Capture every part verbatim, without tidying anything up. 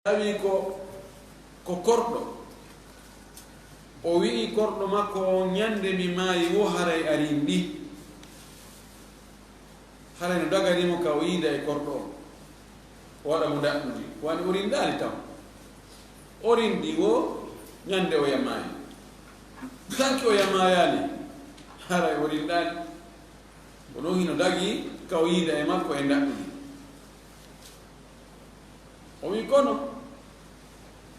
Tawi ko, ko korɗo. O wi'i korɗo makko on, "Ñande mi maayi wo haray a rinɗi." Haray no dagani mo ka o yiida e korɗo on. O waɗa mo daɗɗudi. Wani o rinɗaali taw. O rinɗi wo ñande o ya maayi. Tanki o ya maayaali. Haray o rinɗaali. Ko ɗum hino dagi ka o yiida e makko e daɗɗudi. O wi kono,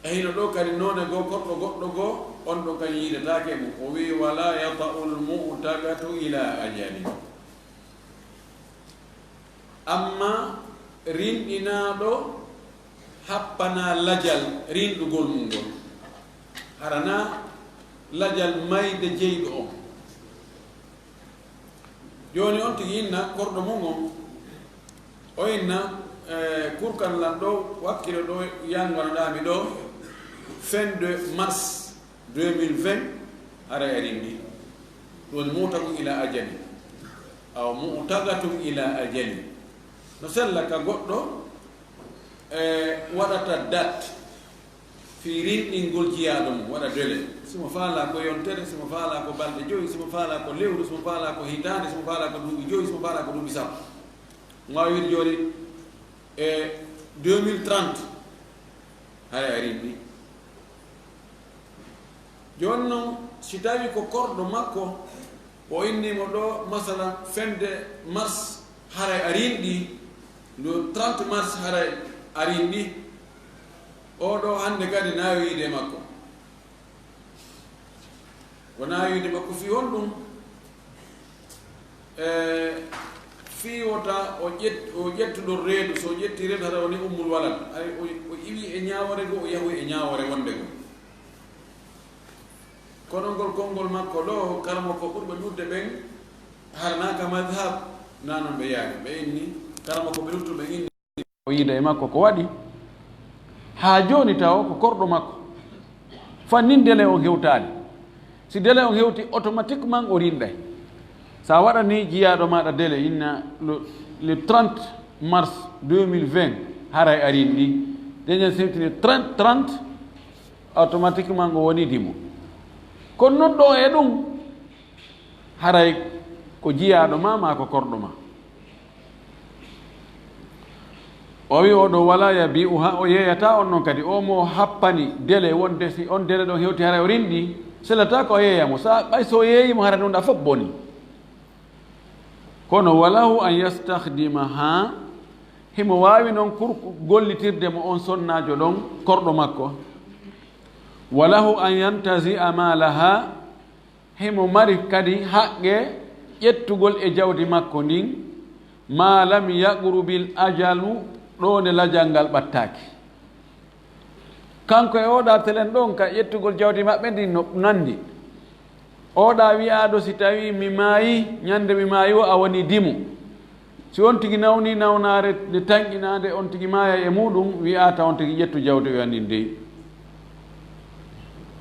e hino ɗo kadi noone goo, korɗo goɗɗo goo, on ɗon kañum yiidetaake e mum. O wi, "Wala yata'ul mu'taqatu ila ajali." Amma rinɗinaaɗo happanaa lajal rinɗugol mum ngol. Hara naa lajal mayde jeyɗo on. Jooni on tigi inna korɗo mum on, o inna, eh, kurkan lan ɗo, wakkilo ɗo, yannganoɗaa mi ɗo, fin de mars deux mille vingt, haray a rinɗi. Ɗum woni mu'taqun ila ajali. Aw mu'taqatun ila ajali. No sella ka goɗɗo, eh, waɗata date fii rinɗingol jiyaaɗo mum, waɗa délai. Si mo faalaa ko yontere, si mo faalaa ko balɗe joyi, si mo faalaa ko lewru, si mo faalaa ko hitaande, si mo faalaa ko duuɓi joyi, si mo faalaa ko duuɓi sappo. Mo waawi wiide jooni e deux mille trente, haray a rinɗi. Jooni non, si tawi ko korɗo makko, o inni mo ɗo, masalan, fin de mars, haray a rinɗi, le trente mars, haray a rinɗi, o ɗo hannde kadi naawi yiide makko. Ko naawi yiide makko fii honɗum? E, fii wota o ƴet-, o ƴettu ɗon reedu, so o ƴetti reedu, hara woni ummul walad. Ay, o, o iwi e ñaawoore goo, o yahoyi e ñaawoore wonde goo. Kono ngol konngol makko ɗo, karamoko ɓurɓe ɗuuɗde ɓen, hara naa ka madhab, naa non ɓe yaari. Ɓe inni, karamoko ɓe luttuɓe inni, o yiida e makko ko waɗi. Haa jooni taw ko korɗo makko. Fannin délai on hewtaali. Si délai on hewti, automatiquement o rinɗay. Sa waɗani jiyaaɗo maaɗa délai, inna le, le trente mars deux mille vingt, haray a rinɗi. Deñen sewtini trente, trente, automatiquement ngo woni dimo. Kono non ɗo e ɗum, haray ko jiyaaɗo ma, maa ko korɗo ma. O wi o ɗo wala yabi'uha, o yeeyata on non kadi. O mo happani délai wonde si on délai ɗon hewti haray o rinɗi, sellata ko o yeeya mo. Sa ɓay so yeeyi mo, haray ɗum ɗa fof boni. Kono walahu an yastakhdimaha, himo waawi non kurku gollitirde mo on sonnaajo ɗon, korɗo makko. Walahu an yantazi'a malaha, himo mari kadi haqqe ƴettugol e jawdi makko ndin, ma lam yaqrubil ajalu, ɗo nde lajal ngal ɓattaaki. Kanko e oɗa telen ɗon ka ƴettugol jawdi maɓɓe ndin no nandi. Oɗa wi'aaɗo, si tawi mi maayi, ñande mi maayi o, a woni dimo. Si on tigi nawni nawnaare nde tanƴinaande, on tigi maaya e muɗum, wi'aata on tigi ƴettu jawdi o, yanin dey.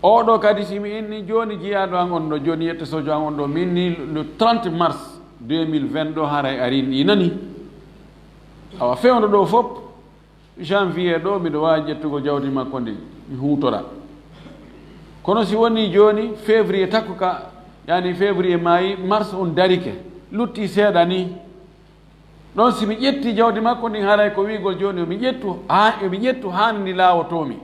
Oɗo kadi, si mi inni jooni jiyaaɗo an on ɗo, jooni yetto sojo an on ɗo, mi inni le trente mars deux mille vingt ɗo, haray a rinɗi nani. Awa fewndo ɗo fof, janvier ɗo, miɗo waawi ƴettugol jawdi makko ndin, mi huutora. Kono si woni jooni février takko ka, yani février maayi, mars on darike, lutti seeɗa ni. Ɗon si mi ƴetti jawdi makko ndin, haray ko wi'ugol jooni yo mi ƴettu, haa, yo mi ƴettu haa ndi laawotoomi.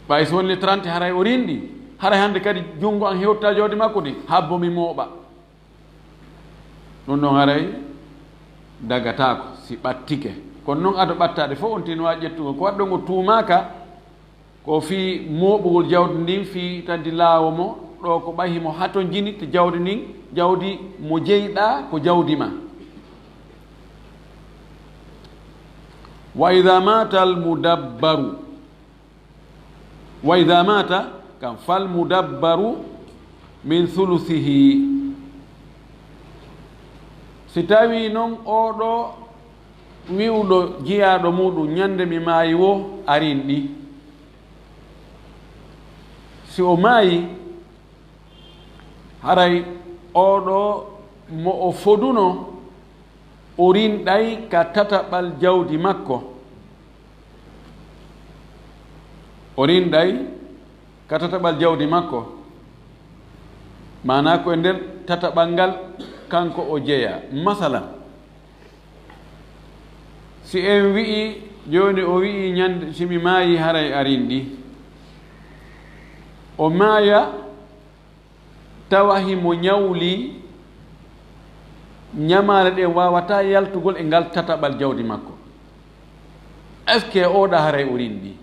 Ɓay so woni le trente haray o rinɗi, haray hannde kadi junngo an hewta jawdi makko ndin, habbo mi mooɓa. Ɗum ɗon haray dagataako si ɓattike. Kono non ado ɓattaade fof on tigi no waawi ƴettugol. Ko waɗɗon o tuumaaka ko fii mooɓugol jawdi ndin, fii taddi laawo mo, ɗo ko ɓay himo hatonjini to jawdi ndin, jawdi mo jeyɗaa ko jawdi ma. Wa idha mata al mudabbaru, wa idha mata, kam, fal mudabbaru min thuluthihi. Si tawi non oɗo wi'uɗo jiyaaɗo muɗum, ñande mi maayi wo, a rinɗi. Si o maayi, haray oɗo mo o foduno, o rinɗay ka tataɓal jawdi makko. O rinɗay ka tataɓal jawdi makko, maanaa ko e nder tataɓal ngal kanko o jeyaa. Masalan, si en wi'i jooni, o wi'i, "Ñande si mi maayi haray a rinɗi." O maaya, tawa himo ñawli, ñamaale ɗen waawataa yaltugol e ngal tataɓal jawdi makko. Est-ce que oɗa haray o rinɗi?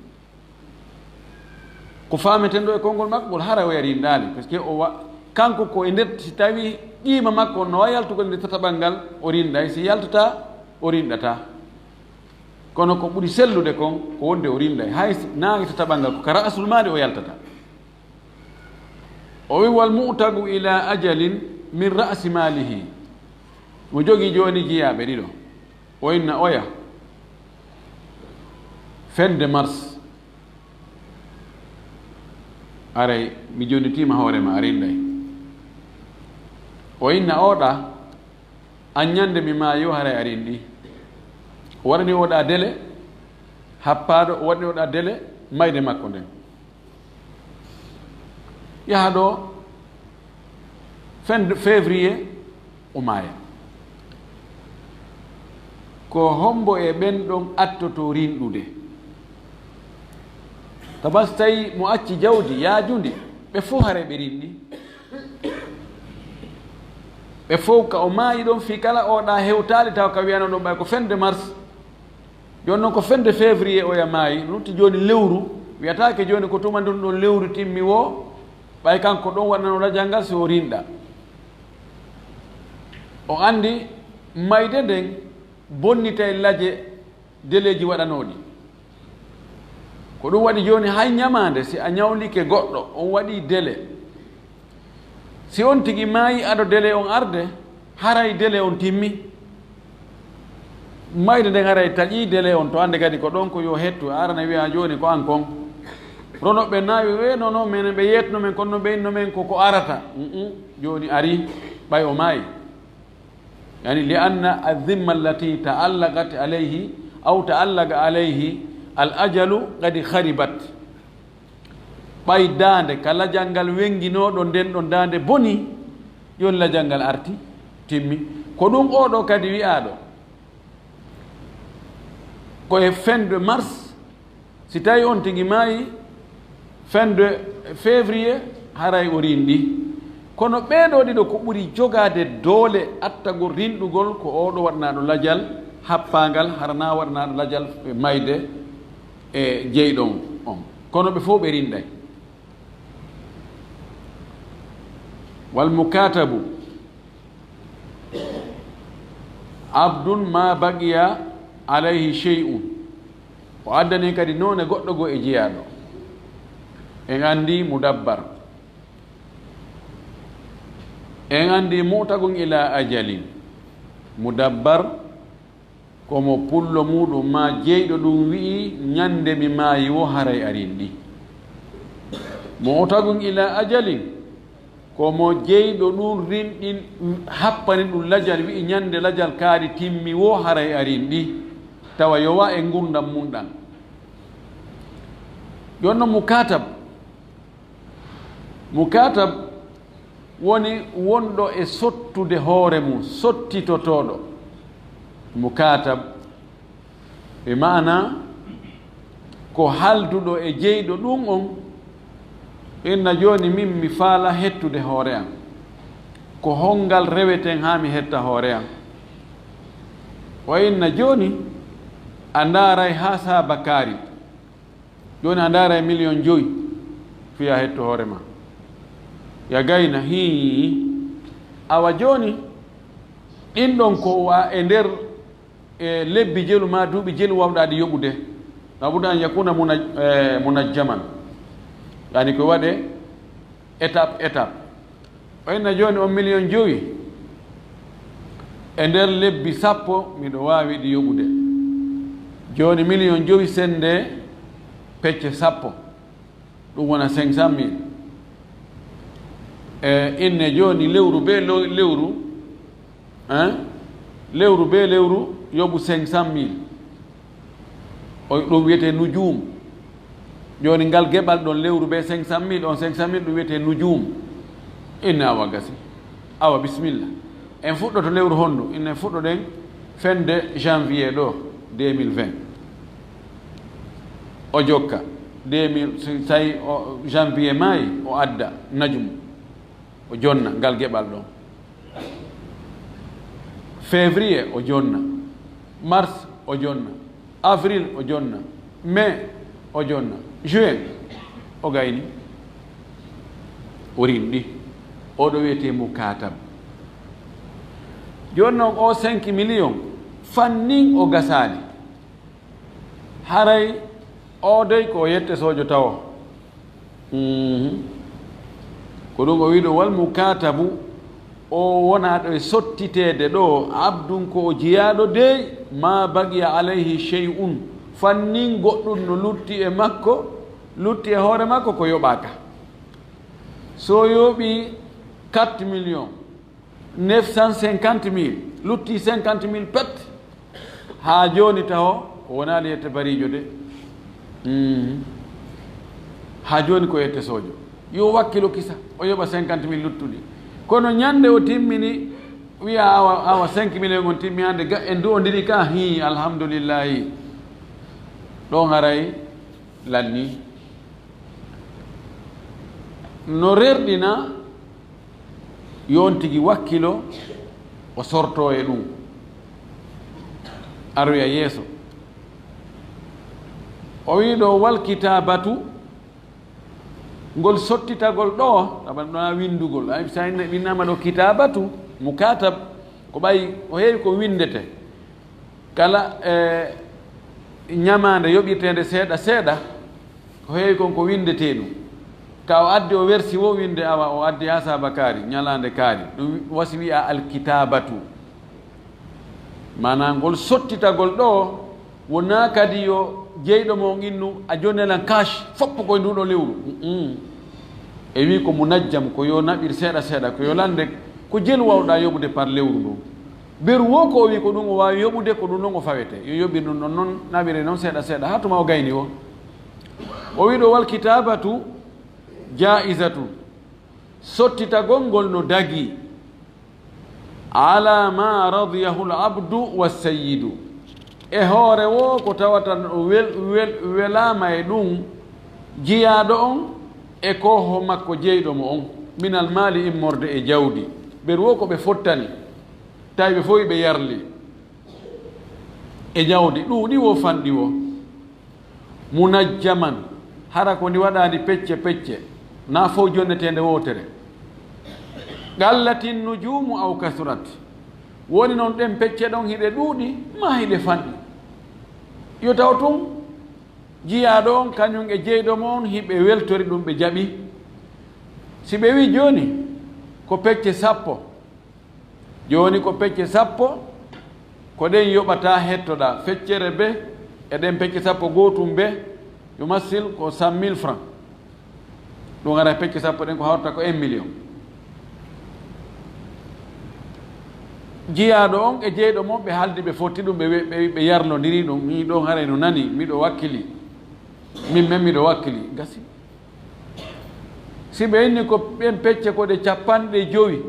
Ko faameten ɗo e konngol makko ngol, haray o rinɗaali, parce que o wa-, kanko ko e nder, si tawi qiima makko no waawi yaltugol e nder tataɓal ngal, o rinɗay, si yaltataa, o rinɗataa. Kono ko ɓuri sellude kon ko wonde o rinɗay, hay si naange tataɓal ngal ko ka ra'sul maali o yaltata. O wi, "Wal mu'tagu ila ajalin min ra'si maalihi." Mo jogii jooni jiyaaɓe ɗiɗo. O inna oya fende mars. Aray, mi jonnitiima hoore ma, a rinɗay. O inna oɗa, an ñande mi maayi o haray a rinɗi. O waɗani oɗa délai happaaɗo, o waɗani oɗa délai mayde makko nden. Yaha ɗo fin de février, o maaya. Ko hombo e ɓen ɗon attoto rinɗude? Tawa si tawi mo acci jawdi yaajundi, ɓe fow haray ɓe rinɗi. Ɓe fow ka o maayi ɗon, fii kala oɗa hewtaali taw ka wiyano ɗon ɓay ko fin de mars. Jooni non ko fin de février oya maayi, lutti jooni lewru, wiyataake jooni ko tuma ndun ɗon lewru timmi woo, ɓay kanko ɗon waɗnano lajal ngal si o rinɗa. O anndi mayde nden bonnitay laje deleeji waɗanooɗi. Ko ɗum waɗi jooni hay ñamaande, si a ñawlike goɗɗo, on waɗi délai. Si on tigi maayi ado délai on arde, haray délai on timmi. Mayde nden haray taƴi délai on to, annde kadi ko ɗon ko yo hettu, a arana wi'a jooni ko an kon. Rono ɓe naawi, "We, non, non, menen ɓe yeetno men, kono no ɓe inno men ko ko arata." Mm-mm. Jooni ari, ɓay o maayi. Yani, li anna azimma allati ta'allaqat alayhi aw ta'allaqa alayhi al ajalu qad kharibat. Ɓay daande ka lajal ngal wenginooɗo nden ɗon daande boni, yon lajal ngal arti, timmi. Ko ɗum oɗo kadi wi'aaɗo. Ko e fin de mars, si tawi on tigi maayi fin de février, haray o rinɗi. Kono ɓee ɗoo ɗiɗo ko ɓuri jogaade doole attagol rinɗugol ko oɗo waɗnaaɗo lajal happaangal, hara na waɗnaaɗo lajal mayde e jeyɗo on. Kono ɓe fow ɓe rinɗay. Wal mukatabu abdun ma baqiya alayhi shay'un. O addani kadi noone goɗɗo goo e jeyaaɗo. En anndi mudabbar. En anndi mu'tagun ila ajalin. Mudabbar ko mo pullo muuɗum maa jeyɗo ɗum wi'i, "Ñande mi maayi wo haray a rinɗi." Mu'tagun ila ajalin, ko mo jeyɗo ɗum rinɗin, happani ɗum lajal, wi'i, "Ñande lajal kaari timmi wo haray a rinɗi." Tawa yo wa e ngurdam mum ɗam. Jooni noon mukatab, mukatab woni wonɗo e sottude hoore mum, sottitotooɗo. Mukatab, e maana ko halduɗo e jeyɗo ɗum on, inna jooni min mi faala hettude hoore am. Ko hongal reweten haa mi hetta hoore am? O inna jooni a ndaaray haa saaba kaari. Jooni a ndaara e miliyon jowi, fiya hetto hoore ma. Ya gayna, hii. Awa jooni, ɗin ɗon ko wa e nder, e lebbi jelu ma duuɓi jelu wawɗa ɗi yoɓude. Labuda an yakuna muna-, e, munajjaman. Yani ko waɗe étape, étape. O inna jooni on miliyon jowi. E nder lebbi sappo, miɗo waawi ɗi yoɓude. Jooni miliyon jowi sende pecce sappo. Ɗum wona cinq cent mille. E inne jooni lewru be lo-, lewru, hein? Lewru be lewru yoɓu cinq cent mille. O, ɗum wiyetee nujuum. Jooni ngal geɓal ɗon lewru be cinq cent mille, on cinq cent mille ɗum wiyetee nujuum. Inna awa gasi. Awa bisimilla. En fuɗɗoto lewru honndu? Inne fuɗɗoɗen fende janvier ɗo, deux mille vingt. O jokka, deux mille, si tawi o janvier maayi, o adda najum, o jonna ngal geɓal ɗon. Février o jonna, mars o jonna, avril o jonna, mai o jonna, juin o gayni, o rinɗi. Oɗo wiyetee mukatab. Jooni noon o cinq millions fannin o gasaali. Haray o dey ko yette soojo tawo. Mhm. Ko ɗum o wiɗo wal mukatabu, o wonaaɗo e sottiteede ɗo, abdun ko o jiyaaɗo dey, ma baqiya alayhi shay'un, fannin goɗɗum no lutti e makko, lutti e hoore makko ko yoɓaaka. So yoɓi quatre millions, neuf cent cinquante mille, lutti cinquante mille pet. Haa jooni taho o wonaali yette bariijo de. Mhm. Haa jooni ko yette soojo. Yo wakkilo kisa, o yoɓa cinquante mille luttuɗi. Kono ñande o timmini, wiya awa, awa cinq millions on timmi hannde, ga en duwondiri ka, hii, alhamdulillahi. Ɗon haray lanni. No rerɗina, yo on tigi wakkilo, o sorto e ɗum. Aroya yeeso. O wii ɗo, "Wal kitaabatu," ngol sottitagol ɗo, tawa ɗum wona winndugol. Ay, so a winnaama ɗo kitaabatu, mukatab, ko ɓay, o heewi ko winndete. Kala, e, ñamaande yoɓirteende seeɗa seeɗa, ko heewi kon ko winndetee ɗum. Ka o addi o wersi wo winnde, awa o addi haa saaba kaari, ñalaande kaari. Ɗum wasi wi'a alkitaabatu. Maanaa ngol sottitagol ɗo, wonaa kadi yo jeyɗo mo on innu, a jonnee lan cash, foppu ko e nduu ɗoo lewru. Mm-mm. E wii ko munajjam, ko yo naɓir seeɗa seeɗa, ko yo lande, ko jelu wawɗaa yoɓude par lewru nduu. Beru wo ko o wii ko ɗum o waawi yoɓude, ko ɗum ɗon o fawete. Yo yoɓir ɗum ɗon noon, naɓire noon seeɗa seeɗa, haa tuma o gayni o. O wii ɗo, "Wal kitaabatu jaa'izatun." Sottitagol ngol no dagii. "Ala ma radiyahu al-abdu was-sayyidu." E hoore wo ko tawata no wel-, wel-, welaama e ɗum jiyaaɗo on e kooho makko jeyɗo mo on. "Minal maali", immorde e jawdi. Beru wo ko ɓe fottani. Tawi ɓe fof ɓe yarli e jawdi ɗuuɗi wo fanɗi wo, munajjaman, hara ko ndi waɗaani pecce pecce, na fof jonneteende wootere. Qallatin nujuumu aw kasurat, woni noon ɗen pecce ɗon hiɗe ɗuuɗi, ma hiɗe fanɗi. Yo taw tun jiyaaɗo on, kañum e jeyɗo mo on, hiɓe weltori ɗum ɓe jaɓi. Si ɓe wii jooni ko pecce sappo, jooni ko pecce sappo, ko ɗen yoɓata hettoɗaa. Feccere be e ɗen pecce sappo, gootum be, yo massil ko cent mille francs. Ɗum ara pecce sappo ɗen ko hawrata ko un million. Jiyaaɗo on e jeyɗo mo ɓe haaldi, ɓe fotti ɗum, ɓe we-, ɓe, ɓe yarlondiri ɗum. Min ɗon haray no nani, miɗo wakkili. Min men miɗo wakkili. Gasi. Si ɓe inni ko ɓen pecce ko ɗe capanɗe jowi,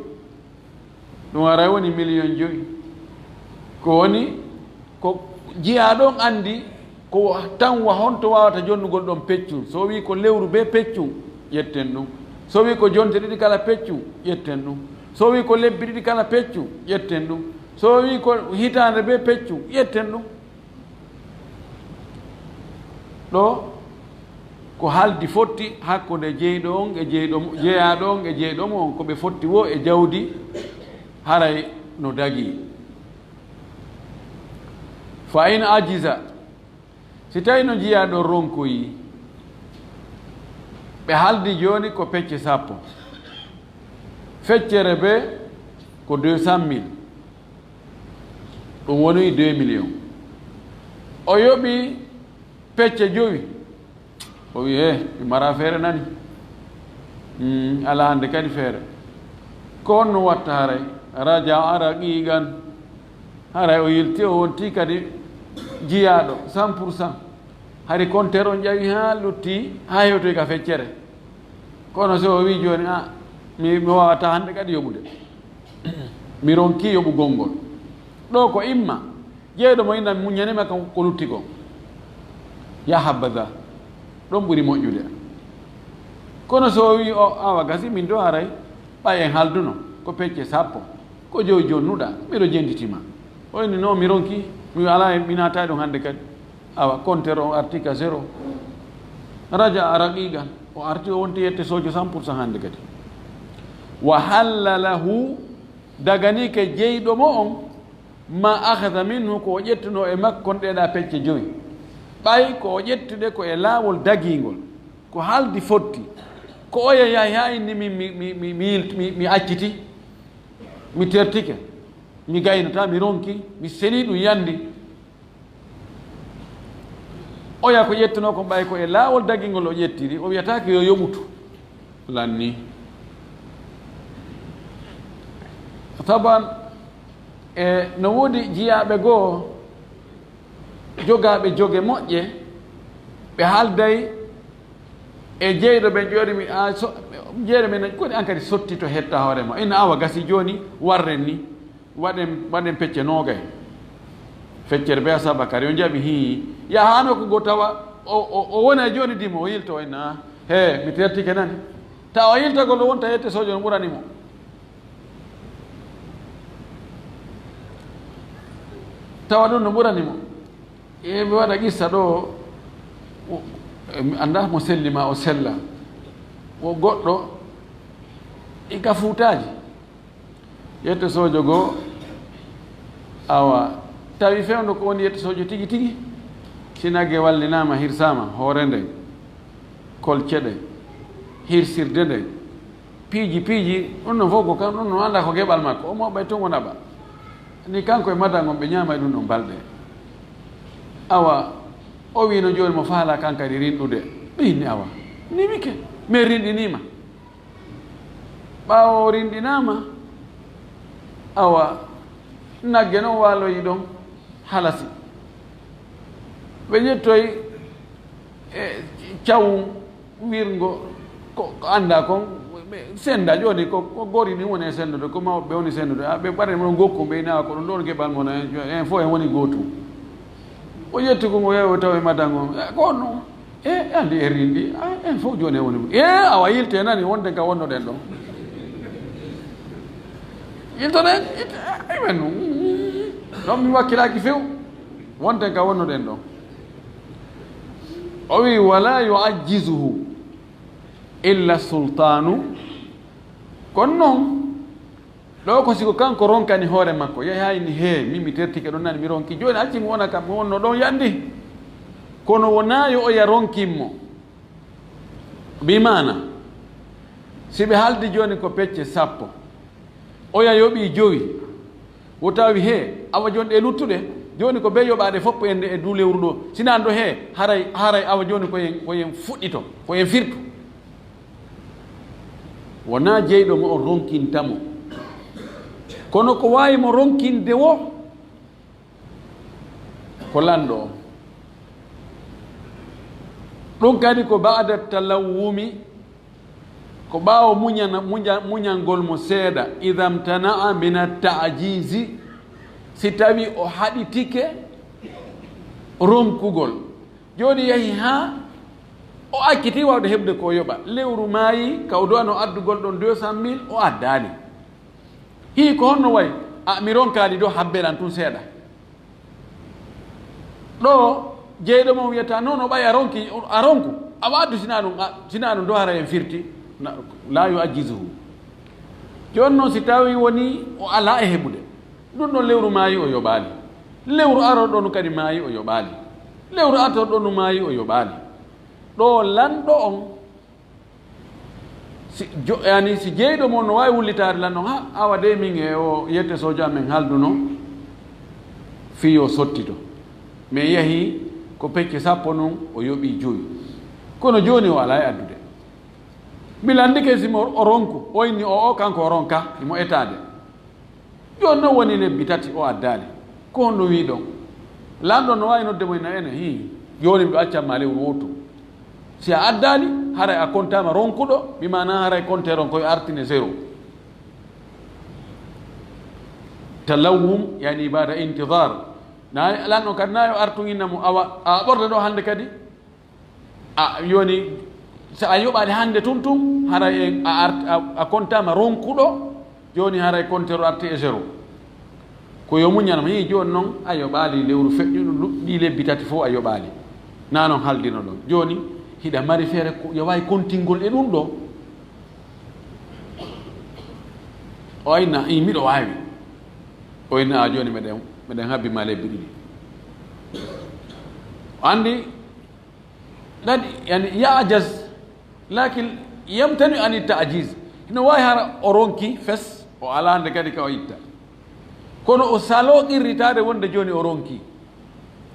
ɗum haray woni million jowi. Ko woni, ko jiyaaɗo on anndi ko tan wa honto waawata jonnugol ɗon peccun. So o wii ko lewru be peccun, ƴetten ɗum. So o wii ko jonte ɗiɗi kala peccun, ƴetten ɗum. So o wii ko lebbi ɗiɗi kala peccun, ƴetten ɗum. So o wii ko hitaande be peccun, ƴetten ɗum. Ɗo ko haaldi fotti hakkunde jeyɗo on e jeyɗo mo, jeyaaɗo on e jeyɗo mo on, ko ɓe fotti wo e jawdi, haray no dagii. Fa in ajiza, si tawi no jiyaaɗo ronkoyi, ɓe haaldi jooni ko pecce sappo, feccere be ko deux cent mille. Ɗum woni deux millions. O yoɓi pecce jowi. O wi, "He, mi mara feere nani. Hmm, alaa hannde kadi feere." Ko honno watta haray? Raja ara qiigan. Haray o yilti, o wonti kadi jiyaaɗo, cent pour cent. Hari konteer on ƴawi haa lutti, haa hewtoy ka feccere. Kono so o wii jooni, "A, mi, mi waawataa hannde kadi yoɓude." Mi ronki yoɓugol ngol. Ɗo ko imma, jeyɗo mo ina muññanima ko, ko lutti ko. Ya habbaza, ɗon ɓuri moƴƴude. Kono so o wii, "O, awa gasi, min do haray, ɓay en halduno, ko pecce sappo, ko jowi jonnuɗa, miɗo jentiti ma." O inni, "No, mi ronki, mi alaa, mi naata ɗum hannde kadi." Awa, konteer on arti ka zéro. Raja a raqiqan, o arti o wonti yette sojo cent pour cent hannde kadi. Wa halla lahu, daganike jeyɗo mo on, ma akhadha minhu, ko o ƴettuno e makko on ɗeɗa pecce jowi. Ɓay ko o ƴettuɗe ko e laawol dagingol, ko haldi fotti, ko oya yahi haa inni mi, mi, mi, mi, mi, mi, mi acciti, mi tertike, mi gaynata, mi ronki, mi seni ɗum yandi. Oya ko ƴettuno ko ɓay ko e laawol dagingol o ƴettiri, o wiyataake yo yoɓutu. Lanni. Taban, e no woodi jiyaaɓe goo, jogaaɓe joge moƴƴe, ɓe haalday e jeyɗo ɓe jooɗi mi, a, so, jeyɗo men koni an kadi sotti to hetta hoore ma. Ina awa gasi jooni, warren ni. Waɗen, waɗen pecce noogay. Feccere be asaba kadi, on jaɓi, hii. Ya haano ko go tawa, o, o, o wona e jooni dimo, o yilto, o inna, "He, mi tertike nani." Tawa o yiltagol o wonta yette sojo no ɓurani mo. Tawa ɗum no ɓurani mo. E mi waɗa qissa ɗo, o, e mi annda mo selli ma o sella. Wo goɗɗo e ka fuutaaji. Yette sojo goo, awa, tawi fewndo ko woni yette sojo tigi tigi. Si nagge wallinaama, hirsaama, hoore nde, kolce ɗe, hirsirde nde, piiji, piiji, ɗum ɗon fof ko kam, ɗum ɗon annda ko geɓal makko. O moɓɓay tun o naɓa. Ni kanko e madan on ɓe ñaamay ɗum ɗon balɗe. Awa, o wiino jooni mo faala kan kadi rinɗude. Ɓe inni, awa, nimike, min rinɗiniima. Ɓaawo o rinɗinaama, awa, nagge non waaloyi ɗon, halasi. Ɓe ƴettoy, e, cawun wirngo, ko, ko annda kon, ɓe senda jooni, ko, ko gori ni woni e sendude, ko mawɓe woni sendude. A, ɓe ɓaɗe mon gokku, ɓe ina ko ɗum ɗon geɓal mon, en, en fof en woni gootum. O ƴetti ko ngo yeewo tawi madan on. E, ko on non. E, e, anndi e rinɗi. A, en fof jooni en woni. E, awa yilte nani wonten ka wonnoɗen ɗon. Yiltoɗen, yilte, e, men non. Ɗon mi wakkilaaki few. Wonten ka wonnoɗen ɗon. O wi, "Wala yu'ajjizuhu illa sultanu." Kono non, ɗo ko siko kanko ronkani hoore makko, yehi haa inni, "He, min mi tertike ɗon nani, mi ronki. Jooni acci mi wona kam, mi wonno ɗon yandi." Kono wonaa yo oya ronkin mo. Bi maana, si ɓe haldi jooni ko pecce sappo, oya yoɓi jowi, wo tawi he, awa jooni ɗe luttuɗe, jooni ko be yoɓaade fof ende e du lewru ɗo. Sinaa ɗo he, haray, haray awa jooni ko yen, ko yen fuɗɗito, ko yen firtu. Wonaa jeyɗo mo o ronkinta mo. Kono ko waawi mo ronkinde wo, ko lanɗo o. Ɗum kadi ko ba'da talawwumi, ko ɓaawo muñana, muña-, muñangol mo seeɗa, idha mtana'a min at-ta'jizi, si tawi o haɗitike ronkugol. Jooni yahi haa o acciti waawde heɓde ko o yoɓa. Lewru maayi, ka o duwano addugol ɗon deux cent mille, o addaali. Hii ko honno wayi? A, mi ronkaali ɗo habberan tun seeɗa. Ɗo jeyɗo mo wiyata, "Non, no ɓay a ronki, a ronku. Awa addu sinaa ɗum, a, sinaa ɗum do hara en firti." Na, la yu ajjizuhu. Jooni non si tawi woni o alaa e heɓude. Ɗum ɗon lewru maayi o yoɓaali. Lewru arorɗo nu kadi maayi o yoɓaali. Lewru artorɗo nu maayi o yoɓaali. Ɗo lanɗo on, si jo-, yani, si jeyɗo mo no waawi wullitaade lanɗo on, ha, awa de min e o yette sojo amen halduno fii yo sottito. Min yahi ko pecce sappo non, o yoɓi jowi. Kono jooni o alaa e addude. Mi landike si mo o ronku, o inni o, o kanko o ronka, imo etaade. Jooni non woni lebbi tati o addaali. Ko honno wiiɗon? Lanɗo no waawi nodde mo ina ene, hii. Jooni miɗo accan ma lewru wootu. Si a addaali, haray a kontaama ronkuɗo, bi maana haray konte ronkoy artine zéro. Talawwum, yani baada intidar. Na, lan on kadi na yo artu inna mo awa, a ɓorde ɗo hannde kadi. A, yoni, so a yoɓaali hannde tun tun, haray e, a art-, a, a kontaama ronkuɗo, jooni haray konte ro arti e zéro. Ko yo muñanam, hii jooni noon a yoɓaali lewru feƴƴuɗo, lu-, ɗii lebbi tati fof a yoɓaali. Na noon haldino ɗon. Jooni, hiɗa mari feere ko, yo waawi kontingol e ɗum ɗo. O inna, "Ii, miɗo waawi." O inna, "A jooni meɗen, meɗen habbi ma lebbi ɗiɗi." O anndi, ɗaɗi, yani, ya'jaz, lakin yamtani ani ta'jiz. Hino waawi hara o ronki fes, o alaa nde kadi ka o itta. Kono o saloo qirritaade wonde jooni o ronki.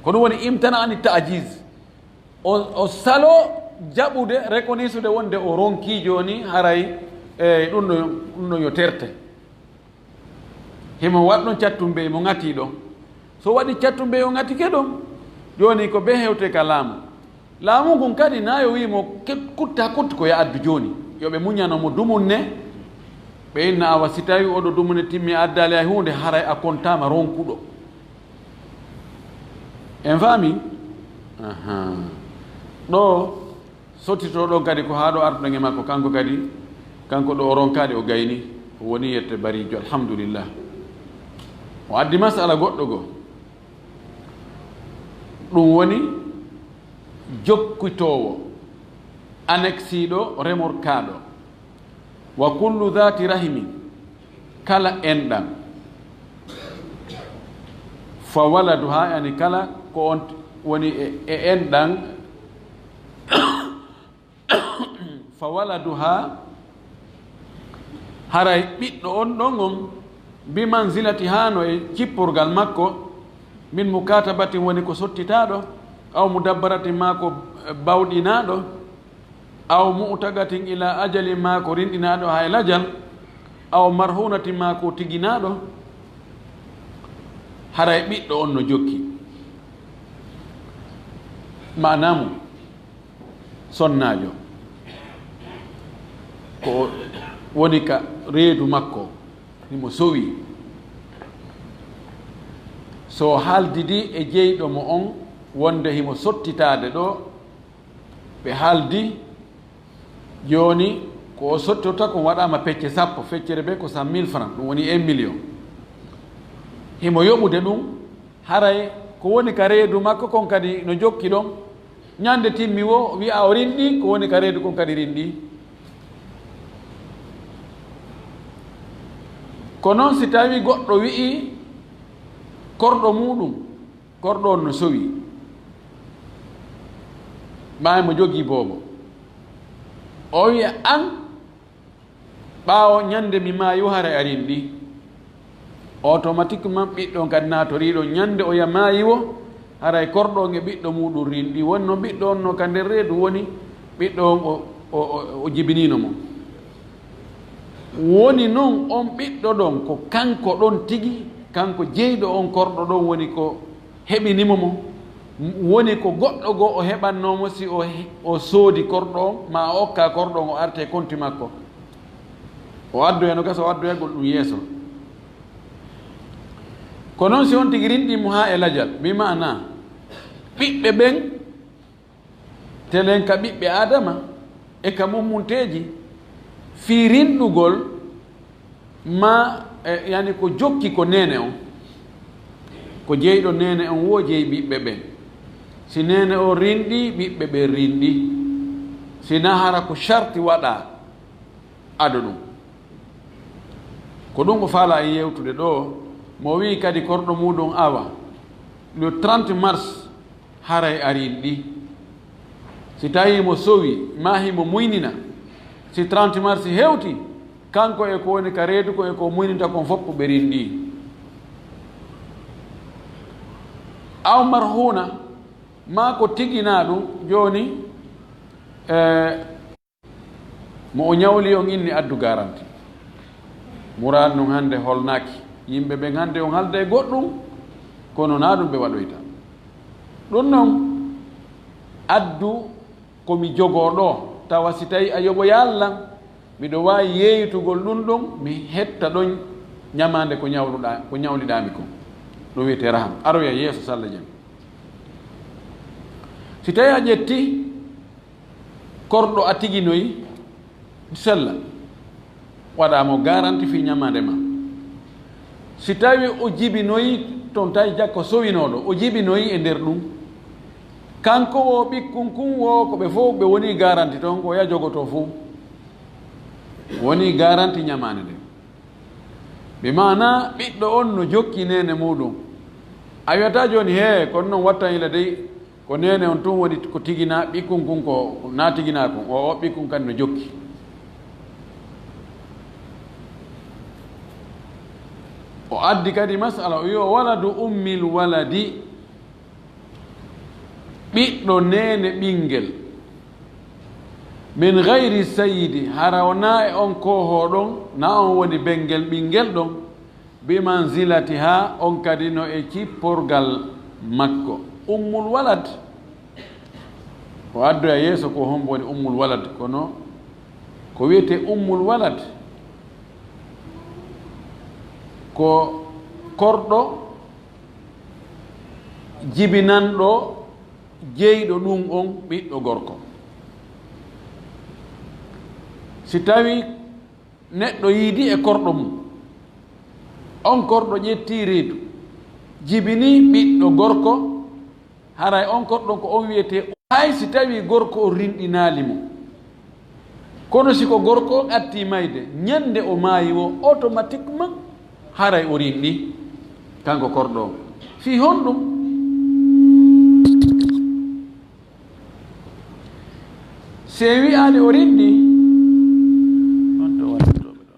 Ko ɗum woni imtana ani ta'jiz. O, o saloo jaɓude, reconnaissude wonde o ronki jooni, haray, e, ɗum ɗo, ɗum ɗo yo terte. Himo waɗ ɗon cattumbe mo ŋatii ɗon. So waɗi cattumbe o ŋatike ɗon, jooni ko be hewte ka laamu. Laamu ngun kadi na yo wii mo ke-, kutta kutti ko ya addu jooni. Yo ɓe muñano mo dumunne. Ɓe inna awa si tawi oɗo dumunne timmi addaali hay huunde, haray a kontaama ronkuɗo. En faami? Ahaa. Ɗo sottito ɗon kadi ko haa ɗo artuɗen e makko, kanko kadi, kanko ɗo o ronkaade o gayni, o woni yette bariijo, alhamdulillah. O addi masala goɗɗo goo. Ɗum woni jokkitoowo, aneksiiɗo, remorkaaɗo. Wa kullu dhati rahimin, kala enɗam. Fa waladuha, yani kala ko on woni e, e enɗam. Fa waladuha, haray ɓiɗɗo on ɗon on, bi manzilati, haa no e cippurgal makko, min mukatabatin, woni ko sottitaaɗo, aw mudabbaratin, maa ko, eh, bawɗinaaɗo, aw mu'taqatin ila ajalin, maa ko rinɗinaaɗo haa e lajal, aw marhunatin, maa ko tiginaaɗo, haray ɓiɗɗo on no jokki. Maanaa mum, sonnaajo ko woni ka reedu makko, himo sowi. So haaldidi e jeyɗo mo on wonde himo sottitaade ɗo, ɓe haaldi, jooni ko o sottirta kon waɗaama pecce sappo, feccere ɓe ko cent mille francs, ɗum woni un million. Himo yoɓude ɗum, haray ko woni ka reedu makko kon kadi no jokki ɗon. Ñande timmi wo, wi'a o rinɗi, ko woni ka reedu kon kadi rinɗi. Ko non si tawi goɗɗo wi'i korɗo muuɗum, korɗo on no sowi, maa mo jogii boobo. O wi'a, "An, ɓaawo ñande mi maayi wo, haray a rinɗi." Automatiquement, ɓiɗɗo on kadi naatoriiɗo ñande o ya maayi wo, haray korɗo on e ɓiɗɗo muuɗum rinɗi. Woni no ɓiɗɗo on no ka nder reedu woni, ɓiɗɗo on o, o, o, o jibiniino mo. Woni non on ɓiɗɗo ɗon, ko kanko ɗon tigi, kanko jeyɗo on korɗo ɗon woni ko heɓinimo mo. Woni ko goɗɗo goo o heɓannoo mo si o he-, o soodi korɗo on, maa o okka korɗo on o arte e konti makko. O addoya no gasa o addoyagol ɗum yeeso. Ko non si on tigi rinɗi mo haa e lajal, bi maana ɓiɓɓe ɓen, telen ka ɓiɓɓe Aadama e ka mummunteeji, fii rinɗugol ma, e, yani ko jokki ko neene on. Ko jeyɗo neene on wo jeyi ɓiɓɓe ɓen. Si neene on rinɗi, ɓiɓɓe ɓen rinɗi. Si na hara ko sharti waɗaa ado ɗum. Ko ɗum o faalaa e yewtude ɗoo, mo wi'i kadi korɗo muuɗum awa, le trente mars, haray a rinɗi. Si tawii mo sowi, maa himo muynina, si trente mars hewti, kanko e ko woni ka reedu kon e ko muyninta kon fof ɓe rinɗi. Aw marhuuna, maa ko tiginaa ɗum, jooni, eh, mo o ñawli on inni addu garanti. Muraad nun hande holnaaki. Yimɓe ɓen hande on halda e goɗɗum, kono naa ɗum ɓe waɗoyta. Ɗum non, Addu ko mi jogoo ɗoo, tawa si tawii a yoɓoyaali lan, miɗo waawi yeeytugol ɗun ɗon, mi hetta ɗon ñamaande ko ñawluɗaa, ko ñawliɗaa mi kon. Ɗun wi'etee rahan. Aroya yeeso salla jam. Si tawii a ƴetti korɗo a tiginoyi, sella, waɗaa mo garanti fii ñamaande maa. Si tawii o jibinoyi ton, tawi jakko sowinooɗo, o jibinoyi e nder ɗun. Kanko woo ɓikkun kun woo, ko ɓe fow ɓe wonii garanti ton, ko ya jogotoo fow. Wonii garanti ñamaande nden. Bi maanaa ɓiɗɗo on no jokki neene muuɗun. A wi'ataa jooni, "Hee, kono non wattan ila dey, ko neene on tun woni ko tiginaa, ɓikkun kun ko naa tiginaa kun, o, o ɓikkun kadi no jokki." O addi kadi masala, o wi'i, "Waladu ummil waladi." Ɓiɗɗo neene ɓinngel. Min gayri sayyidi, hara wonaa e on koohoo ɗon, naa on woni bengel ɓinngel ɗon. Bi manzilatiha, on kadi no e cipporgal makko. Ummul walad. O addoya yeeso ko hombo woni ummul walad, kono ko wi'etee ummul walad, ko korɗo jibinanɗo jeyɗo ɗun on ɓiɗɗo gorko. Si tawii neɗɗo yiidi e korɗo mun, on korɗo ƴettii reedu, jibinii ɓiɗɗo gorko, haray on korɗo on ko on wi'etee, hay si tawii gorko on rinɗinaali mo. Kono si ko gorko on attii mayde, ñande o maayi woo, automatiquement haray o rinɗii, kanko korɗo on. Fii honɗun? Si en wi'aali o rinɗii, on to waɗantooɓe ɗo.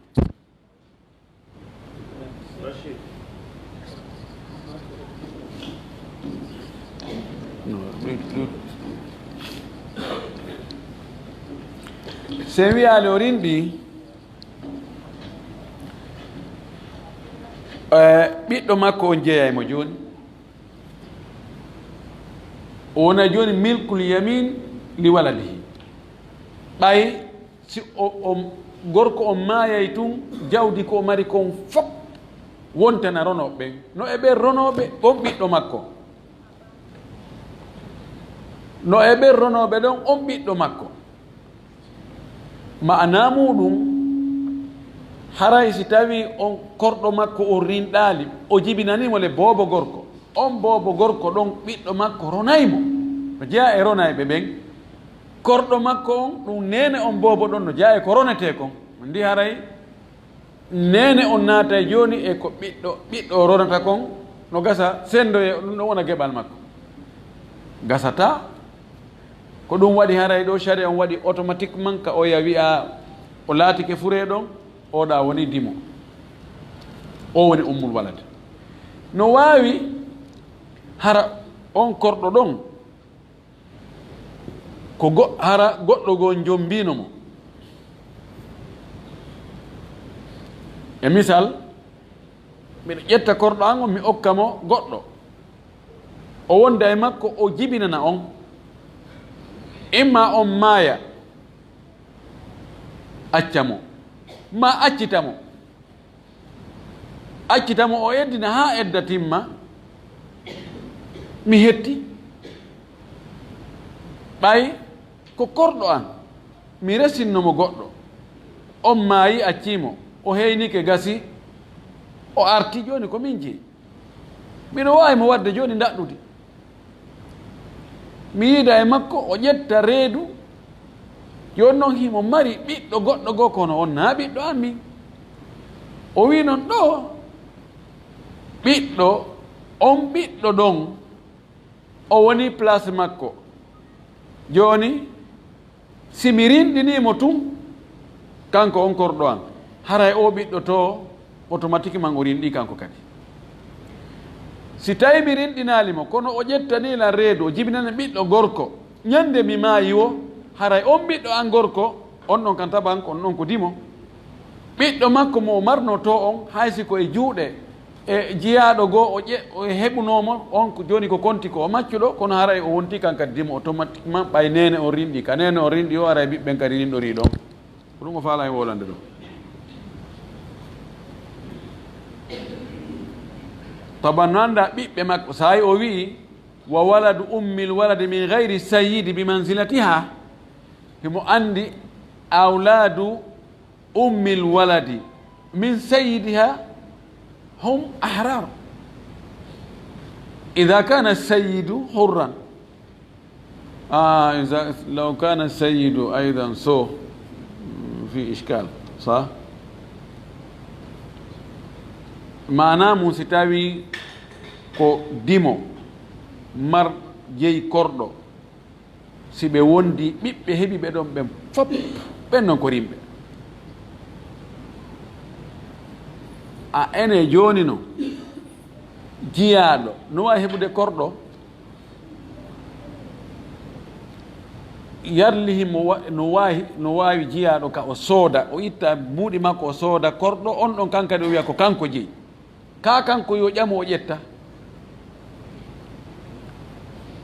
Si en wi'aali o rinɗii, eh, ɓiɗɗo makko on jeyay mo jooni. O wona jooni milkul yamin li waladihi. Ɓay si o, o gorko on maayay tun, jawdi ko o mari kon fow wontana ronooɓe ɓen. No e ɓen ronooɓe on ɓiɗɗo makko. No e ɓen ronooɓe ɗon on ɓiɗɗo makko. Ma'anaa muuɗun, haray si tawii on korɗo makko on rinɗaali, o jibinanii mo le boobo gorko. On boobo gorko ɗon ɓiɗɗo makko ronay mo. No jeyaa e ronayɓe ɓen. Korɗo makko on, ɗun neene on boobo ɗon no jeyaa e ko ronetee kon. Ndi haray neene on naatay jooni e ko ɓiɗɗo, ɓiɗɗo o ronata kon, no gasa sendoye, ɗun ɗon wona geɓal makko. Gasataa. Ko ɗun waɗi haray ɗoo, sariya on waɗi automatiquement ka oya wi'a o laatike furee ɗon, oo ɗaa woni dimo. Oo woni ummul walad. No waawi hara on korɗo ɗon ko go-, hara goɗɗo goo jombiino mo. E misal, miɗo ƴetta korɗo an on, mi okka mo goɗɗo. O wonda e makko, o jibinana on. Imma on maaya, acca mo, maa accita mo. Accita mo, o eddina haa edda timma, mi hetti. Ɓay ko korɗo an, mi resinno mo goɗɗo. On maayi, accii mo, o heynike, gasi, o arti, jooni ko min jeyi. Miɗo waawi mo waɗde jooni ndaɗɗudi. Mi yiida e makko, o ƴetta reedu. Jooni non himo mari ɓiɗɗo goɗɗo goo, kono on naa ɓiɗɗo an min. O wi'i non ɗoo, ɓiɗɗo, on ɓiɗɗo ɗon, o woni place makko. Jooni, si mi rinɗinii mo tun, kanko on korɗo an, haray oo ɓiɗɗo too, automatiquement o rinɗii kanko kadi. Si tawii mi rinɗinaali mo, kono o ƴettanii lan reedu, o jibinani ɓiɗɗo gorko, ñande mi maayi woo, haray on ɓiɗɗo an gorko, on ɗon kan taban, on ɗon ko dimo. Ɓiɗɗo makko mo o marnoo too on, hay si ko e juuɗe E jiyaaɗo goo o ƴe-, o heɓunoomo on ko jooni ko konti ko o maccuɗo, kono haray o wonti kan kadi dimo automatiquement, ɓay neene on rinɗi, ka neene on rinɗi o, haray ɓiɓɓen kadi rinɗorii ɗon. Ko ɗum o faalaa e wolande ɗo. Taban no anndaa ɓiɓɓe makko, saa'i o wi'i, "Wa waladu ummil waladi min gayri sayyidi bi manzilatiha." Himo anndi awlaadu ummil waladi min sayyidiha hum ahrar. Idha kana sayyidu hurran. Ah, idha, law kana sayyidu aidan, so, mm, fi ishkal. Sa? Maana mum si tawi ko dimo mar jeyi korɗo, si ɓe wondi ɓiɓɓe heɓi ɓe ɗon ɓen fop, ɓen non ko rimɓe. A ene jooni no jiyaaɗo no waawi heɓude korɗo, yarlihi mo wa-, no waawi, no waawi jiyaaɗo ka o sooda, o itta mbuuɗi makko o sooda korɗo on ɗon, kan kadi o wi'a ko kanko jeyi. Kaa kanko yo ƴamu o ƴetta.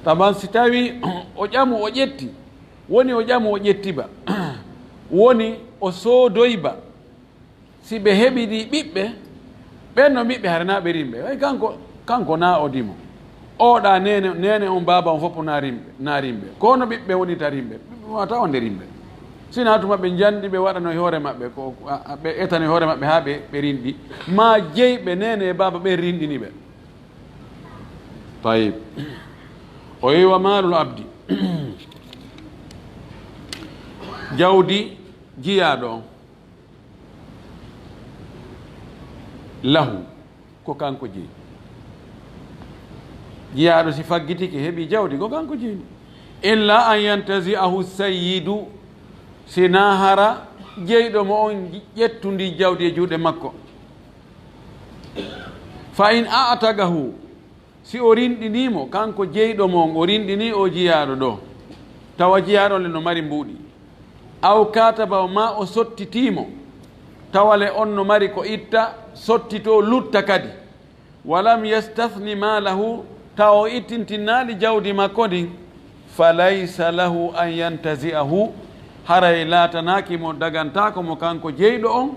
Taman si tawi o ƴamu o ƴetti, woni o ƴamu o ƴetti ba, woni o soodoy ba, si ɓe heɓi ɗi ɓiɓɓe, ɓen no ɓiɓɓe hare naa ɓe rimɓe. Way kanko, kanko naa o dimo. Oɗa neene, neene on, baaba on fof na rimɓe, na rimɓe. Kono ɓiɓɓe woni ta rimɓe. Ɓiɓɓe wata wonde rimɓe. Sina tuma ɓe njanɗi, ɓe waɗano e hoore maɓɓe, ko, a, a, ɓe etano e hoore maɓɓe haa ɓe, ɓe rinɗi. Ma jeyɓe neene e baaba ɓe rinɗini ɓe. Tayib. O yi wa maalul abdi. Jawdi jiyaaɗo on. Lahu. Ko kanko jeyi. Jiyaaɗo si faggitike heɓi jawdi, ko kanko jeyi. Illa an yantazi'ahu sayyidu, si na hara jeyɗo mo on ƴettundi jawdi e juuɗe makko. Fa in a'tagahu, si o rinɗinii mo, kanko jeyɗo mo on, o rinɗinii o jiyaaɗo ɗo, tawa jiyaaɗo on le no mari mbuuɗi. Aw kataba, ma o sottitii mo, tawa le on no mari ko itta, sottitoo, lutta kadi. Walam yastathni maalahu, tawa o ittintinnaali jawdi makko ndin, falaysa lahu an yantazi'ahu, haray laatanaaki mo, dagantaako mo kanko jeyɗo on,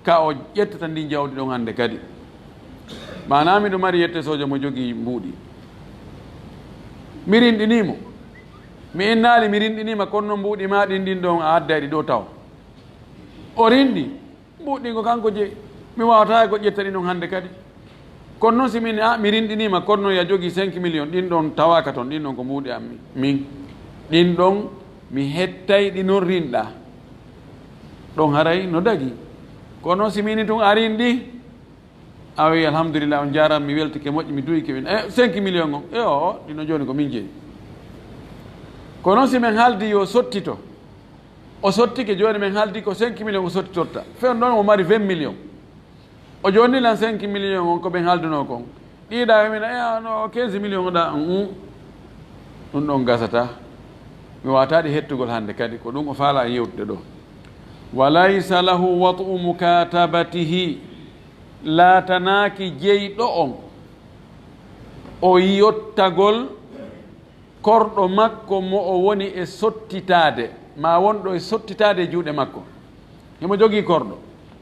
ka o ƴettata ndin jawdi ɗon hannde kadi. Maanaa miɗo mari yette sooja mo jogii mbuuɗi. Mi rinɗinii mo. Mi innaali mi rinɗinii ma, kono non mbuuɗi maa ɗin, ɗin ɗon a adday ɗi ɗo taw. O rinɗi. Mbuuɗi ɗin ko kanko jeyi. Mi waawataa ko ƴetta ɗin ɗon hannde kadi. Kono non si min, a, mi rinɗinii ma, kono non ya jogii cinq millions, ɗin ɗon tawaaka ton, ɗin ɗon ko mbuuɗi am min. Ɗin ɗon mi hettay ɗi non rinɗa. Ɗon haray no dagi. Kono si min tun a rinɗi, a wi, "Alhamdulillah, on jaaraama, mi weltike moƴƴi, mi duyike min." E cinq millions on, e o, o, ɗin ɗon jooni ko min jeyi. Kono si min haaldi yo sottito, o sottike, jooni min haaldi ko cinq millions o sottitorta. Fewndo ɗon o mari vingt millions. O jonni lan cinq millions on ko ɓen haaldunoo kon. Ɗiiɗa e min, e, a, no, quinze millions o ɗa, mm. Ɗum ɗon gasata. Mi waataɗi hettugol hannde kadi, ko ɗum o faala yewtude ɗo. Wa laysa lahu wat'u mukatabatihi. Laatanaaki jeyɗo on o yottagol korɗo makko mo o woni e sottitaade, ma wonɗo e sottitaade e juuɗe makko. Himo jogii korɗo.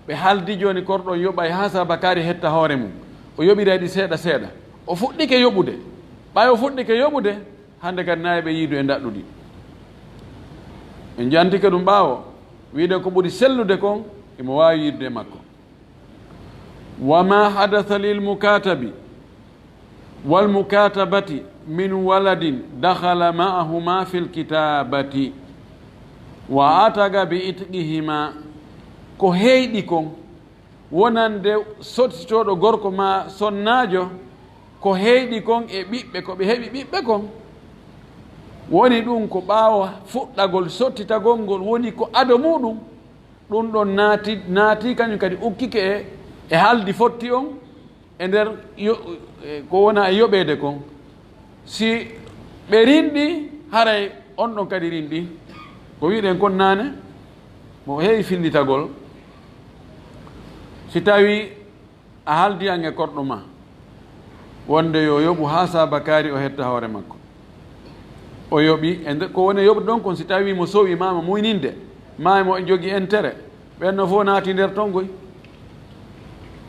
Ɓe haaldi jooni korɗo on yoɓay haa saabakaari hetta hoore mum. O yoɓiray ɗi seeɗa seeɗa. O fuɗɗike yoɓude. Ɓay o fuɗɗike yoɓude, hannde kadi nayi ɓe yiidu e ndaɗɗudi. Ɓe jantike ɗum ɓaawo, wiide ko ɓuri sellude kon, himo waawi yiidude e makko. Wa ma hadasa lil mukatabi wal mukatabati min waladin dakhala ma'ahuma fil kitabati wa ataga bi itqihima. Ko heyɗi kon wonande sottitooɗo gorko ma sonnaajo, ko heyɗi kon e ɓiɓɓe, ko ɓe heɓi ɓiɓɓe kon. Woni ɗum ko ɓaawo fuɗɗagol sottitagol ngol, woni ko ado muɗum. Ɗum ɗon naati, naati kañum kadi ukkike e, e haaldi fotti on e nder yo-, e ko wona e yoɓeede kon. Si ɓe rinɗi, haray on ɗon kadi rinɗi. Ko wi'ɗen kon naane, mo heewi fillitagol. Si tawi A haaldi an e korɗo ma wonde yo yoɓu haa saabakaari o hetta hoore makko. O yoɓi, e nder ko woni e yoɓde ɗon kon, si tawii mo sowi ma mo muyninde, ma mo jogii intérêt, ɓen no fof naati nder ton goy.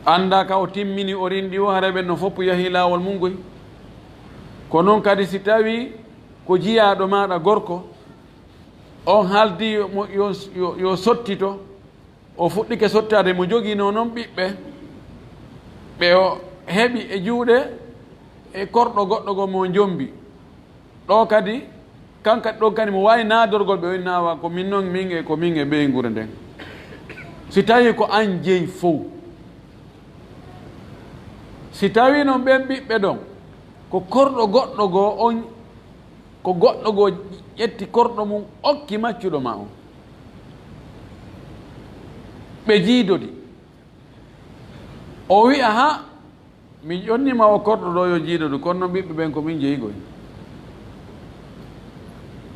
Annda ka o timmini, o rinɗi o, hara ɓen no fof yahii laawol mum goy. Ko noon kadi si tawii ko jiyaaɗo maaɗa gorko, on haaldi yo, mo, yo, yo, yo sottito, o fuɗɗike sottaade, mo joginoo noon ɓiɓɓe, ɓe o heɓi e juuɗe e korɗo goɗɗo goo mo jombi. Ɗo kadi, kan kadi, ɗon kadi mo waawi naadorgol ɓe, o inna awa ko min noon, min e, ko min e ɓeynguure nden. Si tawii ko an jeyi fow, si tawii noon ɓen ɓiɓɓe ɗon, ko korɗo goɗɗo goo on, ko goɗɗo goo ƴetti korɗo mum okki maccuɗo ma on. Ɓe jiidodi. O wi'a, "Ha, mi ƴonnii ma o korɗo ɗo yo jiidodu, kono noon ɓiɓɓe ɓen ko min jeyi goy."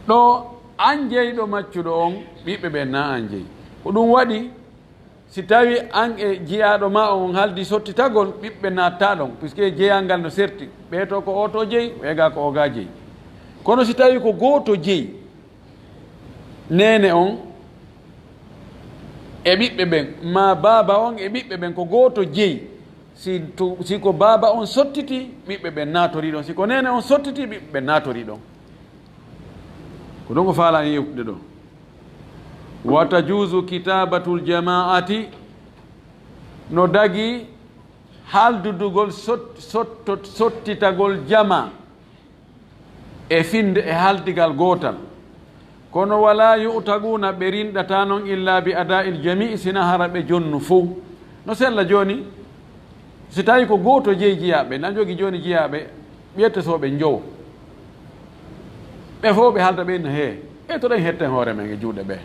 Ɗo an jeyɗo maccuɗo on, ɓiɓɓe ɓen na an jeyi. Ko ɗum waɗi, si tawii an e jiyaaɗo ma on haaldi sottitagol, ɓiɓɓe naatta ɗon, puisque jeyal ngal no serti. Ɓee to ko oo to jeyi, o ega ko oo ga jeyi. Kono si tawii ko gooto jeyi, neene on e ɓiɓɓe ɓen, maa baaba on e ɓiɓɓe ɓen, ko gooto jeyi. Si to, si ko baaba on sottiti, ɓiɓɓe ɓen naatorii ɗon. Si ko neene on sottiti, ɓiɓɓe ɓen naatorii ɗon. Ko ɗon o faalaa en yewtude ɗo. Wa tajuuzu kitaabatul jamaa'ati, no dagii haaldudugol sot-, sotto-, sottitagol jamaa e finnde e haaldigal gootal. Kono walaa yu'taquuna, ɓe rinɗataa noon, illaa bi adaa'il jamii, sina hara ɓe jonnu fow. No sella jooni, si tawii ko gooto jeyi jiyaaɓe, na jogi jooni jiyaaɓe, ɓiyetee so ɓe njowo. Ɓe fow ɓe haalda ɓe inna, "Hee, e to ɗen hetten hoore men e juuɗe ɓe."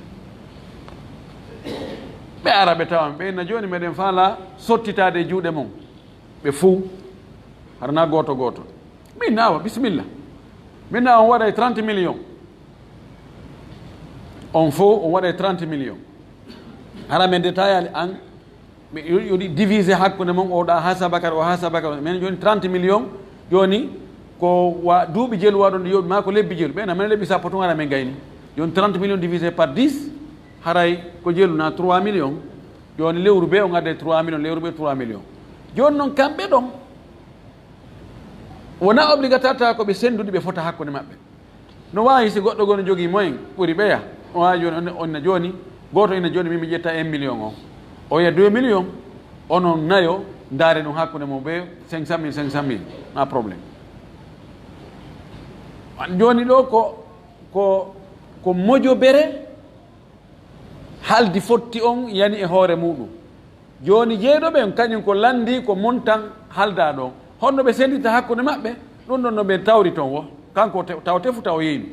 Ɓe ara ɓe tawa ɓe inna, "Jooni meɗen faalaa sottitaade e juuɗe mon." Ɓe fow, hara na gooto gooto. Min na awa, bisimilla. Min na on waɗay trente millions. On fow, on waɗay trente millions. Hara men détaillé an, ɓe yo, yo ɗi divisé hakkunde mon, o ɗa haa sabakar, o haa sabakar. Men jooni trente millions, jooni ko wa duuɓi jelu waɗon ɗi yoɓi, maa ko lebbi jelu. Ɓe na men lebbi sappo tun hara men gayni. Jooni trente millions divisé par dix, haray ko jelu na trois millions. Jooni lewru bee on adday trois millions, lewru bee trois millions. Jooni noon kamɓe ɗon, wona obligatoire tawa ko ɓe senndude ɓe fota hakkunde maɓɓe. No waawi si goɗɗo goo no jogii moyen ɓuri ɓeya. O waawi jooni, on, on na jooni, gooto ina jooni, min mi ƴetta un million o. O wiya deux millions, onon nayo, ndaare ɗum hakkunde mon bee cinq cent mille, cinq cent mille, na problème. Jooni ɗo ko, ko, ko mojobere haaldi fotti on yani e hoore muɗum. Jooni jeyɗo ɓen, kañum ko lanndii ko montant haaldaa ɗon. Honno ɓe senndita hakkunde maɓɓe? Ɗum ɗon no ɓe tawri ton wo. Kanko te-, taw tefu taw yeynu.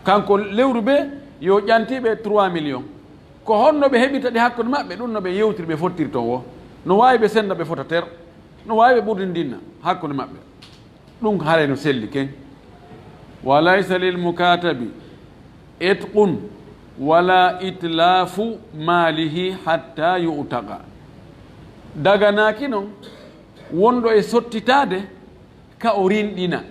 Kanko lewru bee yo ƴanti ɓe trois millions. Ko honno ɓe heɓirta ɗi hakkunde maɓɓe? Ɗum no ɓe yewtiri, ɓe fottiri ton wo. No waawi ɓe sennda, ɓe fota ter. No waawi ɓe ɓurdindinna hakkunde maɓɓe. Ɗum haray no selli ken. Wa laysa lil mukaatabi itqun wala itlaafu maalihi hatta yu'taqa. Daganaaki non wonɗo e sottitaade ka o rinɗina,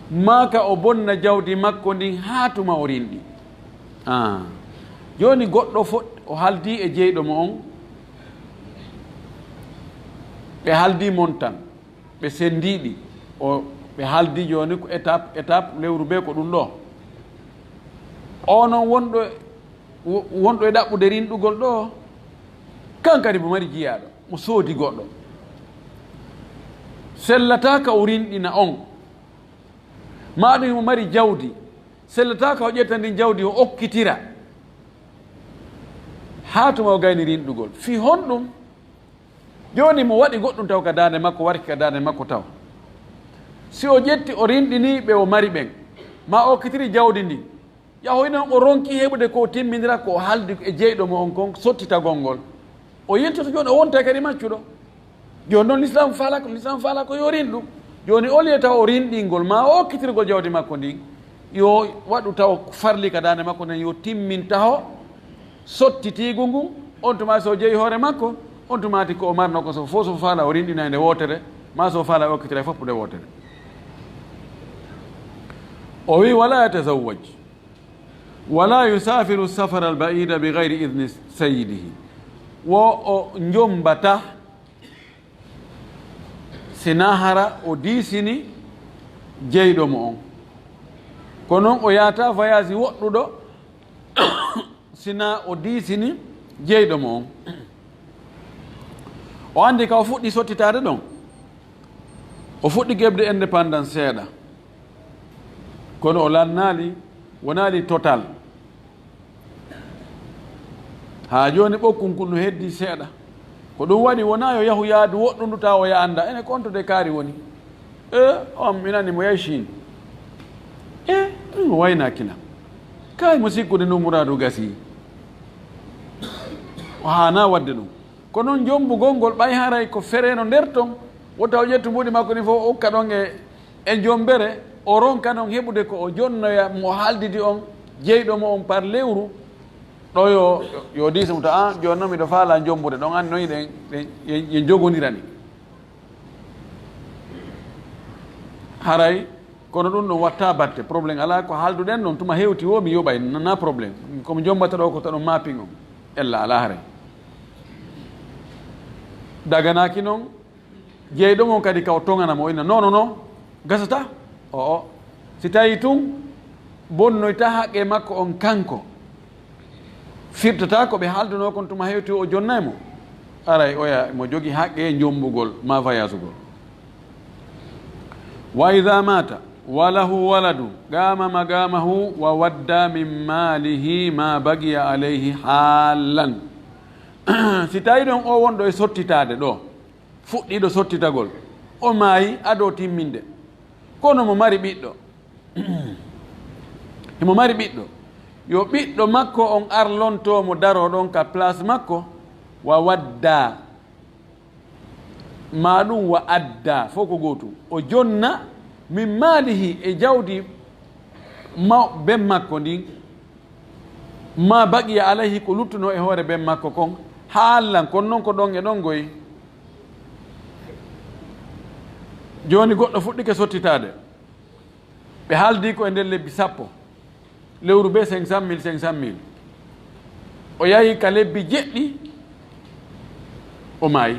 maa ka o bonna jawdi makko ndin haa tuma o rinɗi. Ah. Jooni goɗɗo fo-, o haaldi e jeyɗo mo on, ɓe haaldi montant. Ɓe senndii ɗi, o, ɓe haaldi jooni ko étape, étape lewru bee ko ɗum ɗo. O noon wonɗo, wo-, wonɗo e ɗaɓɓude rinɗugol ɗo, kan kadi mo mari jiyaaɗo, mo soodi goɗɗo. Sellataa ka o rinɗina on, maa ɗum mo mari jawdi, sellataa ka o ƴetta ndin jawdi o okkitira, haa tuma o gayni rinɗugol. Fii honɗum? Jooni mo waɗi goɗɗum taw ka daande makko, warki ka daande makko taw. Si o ƴetti, o rinɗini ɓe o mari ɓen, maa o okkitiri jawdi ndin, yahoy noon o ronki heɓude ko o timminira ko o haaldi e jeyɗo mo on kon sottitagol ngol. O yiltoto jooni, o wonta kadi maccuɗo. Jooni noon Lislaam faala ko, Lislaam faala ko yo rinɗu. Jooni au lieu taw o rinɗingol, maa o okkitirgol jawdi makko ndin, yo waɗu taw farli ka daande makko nden, yo timmin taho sottitiigu ngu, on tuma so jeyi hoore makko, On tumaati ko o marno ko so fof so faala o rinɗina nde wootere, ma so faala o okkitira fof nde wootere. O wi, "Wala yatazawwaj, wala yusafiru safara al-ba'ida bi ghayri idni sayyidihi." Wo o njombata sina hara o diisini jeyɗo mo on. Ko noon o yahata voyage woɗɗuɗo sina o diisini jeyɗo mo on. O anndi ka o fuɗɗi sottitaade ɗon. O fuɗɗi heɓde indépendance seeɗa. Kono o lannaali, wonaali total. Haa jooni ɓokkun kun no heddi seeɗa. Ko ɗum waɗi wonaa yo yahu yaadu woɗɗundu tawa o yaha annda. Ene konto de kaari woni. E, on minani mo yahi Chine. E, ɗum o wayna kila. Kay mo sikkude ndu muraadu gasi. O haana waɗde ɗum. Kono njombugol ngol ɓay haray ko fereeno nder ton. Wota o ƴettu mbuuɗi makko ɗin fof o ukka ɗon e, e njombere. O ronka noon heɓude ko o jonnoya mo haaldidi on, jeyɗo mo on par lewru. Ɗo yo, yo diise mo to an, jooni noon miɗo faala njombude. Ɗon anndi noon ɗen, ɗen, yen, yen jogondirani. Haray, kono ɗum ɗon watta batte. Problème alaa ko haalduɗen ɗon, tuma hewti wo mi yoɓay, na, na problème. Ko mi jombata ɗo ko to ɗon mapping on. Ella alaa haray. Daganaaki noon, jeyɗo mo on kadi ka o toŋana mo, o inna, "Non, non, non, gasata." O, o. Si tawi tun, bonnoyta haqqe makko on kanko. Firtata ko ɓe haalduno kon tuma hewti o jonnay mo. Aray oya mo jogi haqqe njombugol ma vayasugol. Wa idha mata wa lahu waladu qama maqamahu wa wadda min malihi ma baqiya alayhi hallan. Si tawi ɗon o wonɗo e sottitaade ɗo, fuɗɗiiɗo sottitagol, o maayi ado timminde. Kono mo mari ɓiɗɗo, himo mari ɓiɗɗo, yo ɓiɗɗo makko on ar lonto mo daro ɗon ka place makko, wa wadda, ma ɗum wa adda, fof ko gootum. O jonna min maalihi e jawdi maw-, ben makko ndin, ma baqiya alayhi, ko luttuno e hoore ben makko kon, haallan, kon non ko ɗon e ɗon goy. Jooni goɗɗo fuɗɗike sottitaade. Ɓe haaldi ko e nder lebbi sappo. Lewru be cinq cent mille, cinq cent mille. O yahi ka lebbi jeɗɗi, o maayi.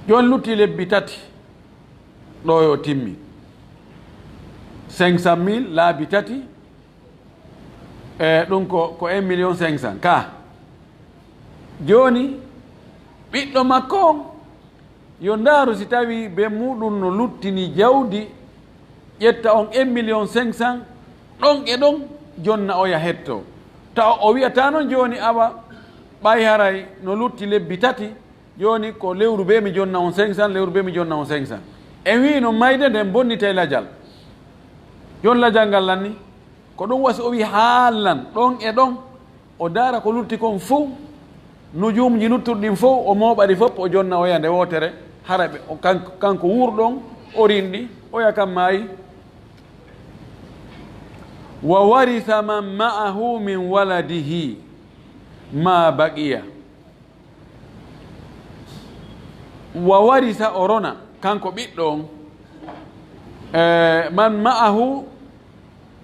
Jooni lutti lebbi tati, ɗo yo timmi. Cinq cent mille laabi tati, e ɗum ko, ko un million cinq cent. Ka. Jooni, ɓiɗɗo makko on, yo ndaaru si tawi be muɗum no luttini jawdi, ƴetta on un million cinq cent, ɗon e ɗon, jonna oya hetto. Taw o wi'ata noon jooni, awa, ɓay haray no lutti lebbi tati, jooni ko lewru be mi jonna on cinq cent, lewru be mi jonna on cinq cent. En wi'i no mayde nden bonnitay lajal. Jooni lajal ngal lanni, ko ɗum wasi o wi'i haallan, ɗon e ɗon, o daara ko lutti kon fow, nujuumji luttuɗi ɗin fow, o mooɓa ɗi fof, o jonna oya nde wootere, hara ɓe, o kanko, kanko wuurɗo on, o rinɗi, oya kam maayi. Wa warisa man ma'ahu min waladihi ma baqiya. Wa warisa, o rona, kanko ɓiɗɗo on, e man ma'ahu,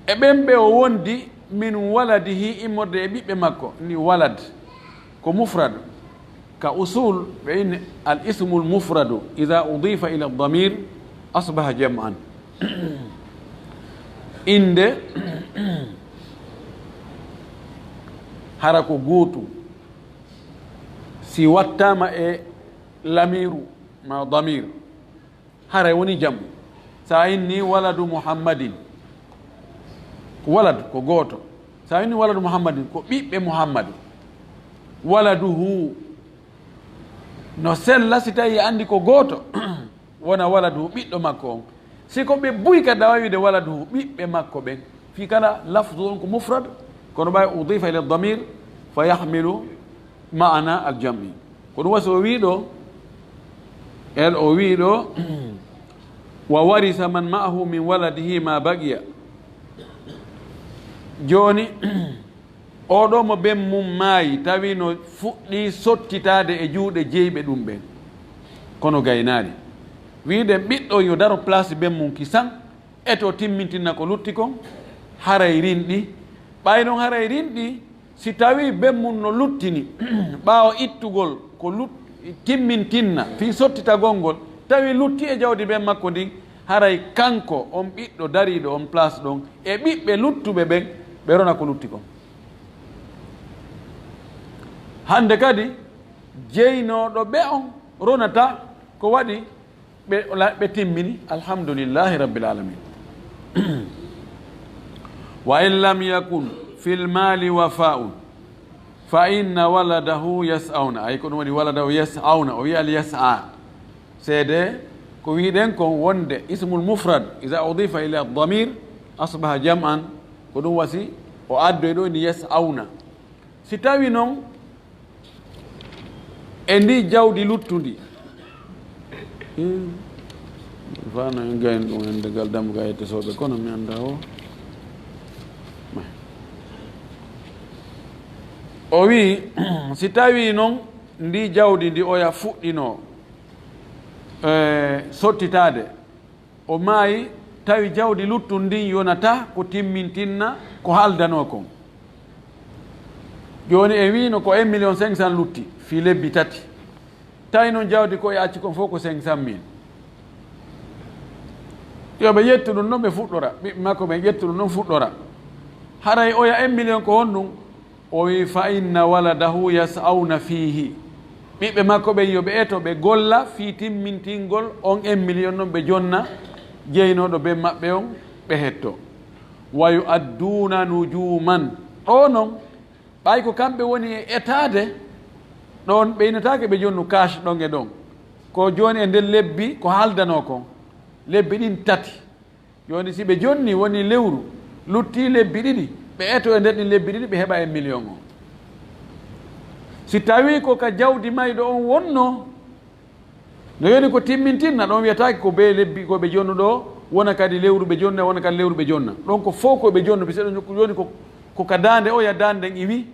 e ɓen ɓe o wondi, min waladihi, immorde e ɓiɓɓe makko, ni walad, ko mufrad, ka usul, ɓe inni al ismul mufradu, ida udifa ila damir, asbaha jam'an. Innde, hara ko gootum, si wattaama e lamiiru ma damir, haray woni jam'u. Sa inni waladu Muhammadin, ko walad ko gooto. Sa inni waladu Muhammadin, ko ɓiɓɓe Muhammadu. Waladuhu, no sella si tawi anndi ko gooto, wona waladuhu, ɓiɗɗo makko on. Si ko ɓe buy kadi, a wawi wiide waladuhu, ɓiɓɓe makko ɓen. Fii kala lafzu on ko mufrad, kono ɓay udifa ila damir, fa yahmilu ma'ana al-jam'i. Ko ɗum wasi o wii ɗo, en o wii ɗo, "Wa warisa man ma'ahu min waladihi ma baqiya." Jooni, Oo ɗoo mo ben mum maayi, tawi no fuɗɗii sottitaade e juuɗe jeyɓe ɗum ɓen, kono gaynaali. Wiide ɓiɗɗo yo daro place ben mum ki san, eto timmintinna ko lutti kon, haray rinɗi. Ɓay non haray rinɗi, si tawii ben mum no luttini, ɓaawo ittugol ko lut-, timmintinna fii sottitagol ngol, tawi lutti e jawdi ben makko ndin, haray kanko on ɓiɗɗo dariiɗo on place ɗon e ɓiɓɓe luttuɓe ɓen, ɓe rona ko lutti kon. Hannde kadi, jeynooɗo ɓe on ronata ko waɗi ɓe, la-, ɓe timmini, alhamdulillahi rabbil alamin. Wa in lam yakun fil mali wafa'un, fa inna waladahu yas'awna. Ay, ko ɗum woni waladahu yas'awna, o wi'a al yas'a. Seede ko wi'ɗen kon wonde ismul mufrad, iza udifa ila damir, asbaha jam'an, ko ɗum wasi o addoy ɗo ni yas'awna. Si tawi non e ndi jawdi luttundi, hmm, fano en gayn ɗum hende gal dambuga yette soɓe, kono mi annda o. O wi, si tawi non ndi jawdi ndi oya fuɗɗino, eh, sottitaade, o maayi, tawi jawdi luttun ndin yonata ko timmintinna ko haaldanoo kon. Jooni en wiino ko un million cinq cent lutti fii lebbi tati. Tawi non jawdi ko e acci kon fof ko cinq cent mille. Yo ɓe ƴettu ɗum non ɓe fuɗɗora, ɓiɓɓe makko ɓen ƴettu ɗum non fuɗɗora. Haray oya un million ko honɗum? O wi, "Fa inna waladahu yas'awna fiihi." Ɓiɓɓe makko ɓen yo ɓe eto ɓe golla fii timmintingol on un million non ɓe jonna jeynooɗo ben maɓɓe on ɓe hetto. "Wa yu'adduuna nujuuman." Ɗoo non, ɓay ko kamɓe woni e etaade, ɗon ɓe inataake ɓe jonnu cash ɗon e ɗon. Ko jooni e nder lebbi ko haaldanoo kon. Lebbi ɗin tati. Jooni si ɓe jonni woni lewru, lutti lebbi ɗiɗi, ɓe eto e nder ɗin lebbi ɗiɗi, ɓe heɓa e million o. Si tawii ko ka jawdi mayɗo on wonnoo, no yoni ko timmintinna, ɗon wiyataake ko bee lebbi ko ɓe jonnu ɗo, wona kadi lewru ɓe jonna, wona kadi lewru ɓe jonna. Ɗon ko fow ko ɓe jonnu, ɓe seɗa nokku jooni ko, ko ka daande oya daande nden iwi.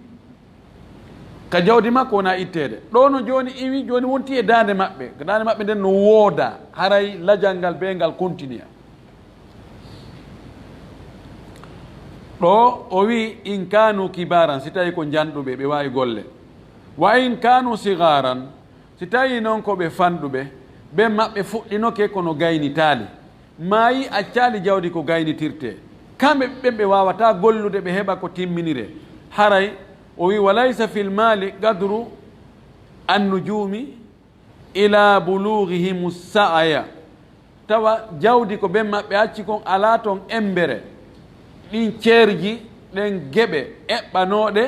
Ka jawdi makko wona itteede. Ɗoo no jooni iwi, jooni wonti e daande maɓɓe. Ka daande maɓɓe nden no wooda, haray lajal ngal bee ngal kontinuya. Ɗoo o wi'i, "In kaanu kibaaran", si tawi ko njanɗuɓe, ɓe waawi golle. "Wa in kaanu sigaaran", si tawi non ko ɓe fanɗuɓe, ɓe maɓɓe fuɗɗinoke kono gaynitaali. Maayi accaali jawdi ko gaynitirtee. Kamɓe ɓen ɓe waawataa gollude ɓe heɓa ko timminiree. Haray o wi'i, "Wa laysa fil maali qadru annujuumi ila buluugihimu sa'aya." Tawa jawdi ko ɓen maɓɓe acci kon alaa ton embere. Ɗin ceerji, ɗen geɓe eɓɓanooɗe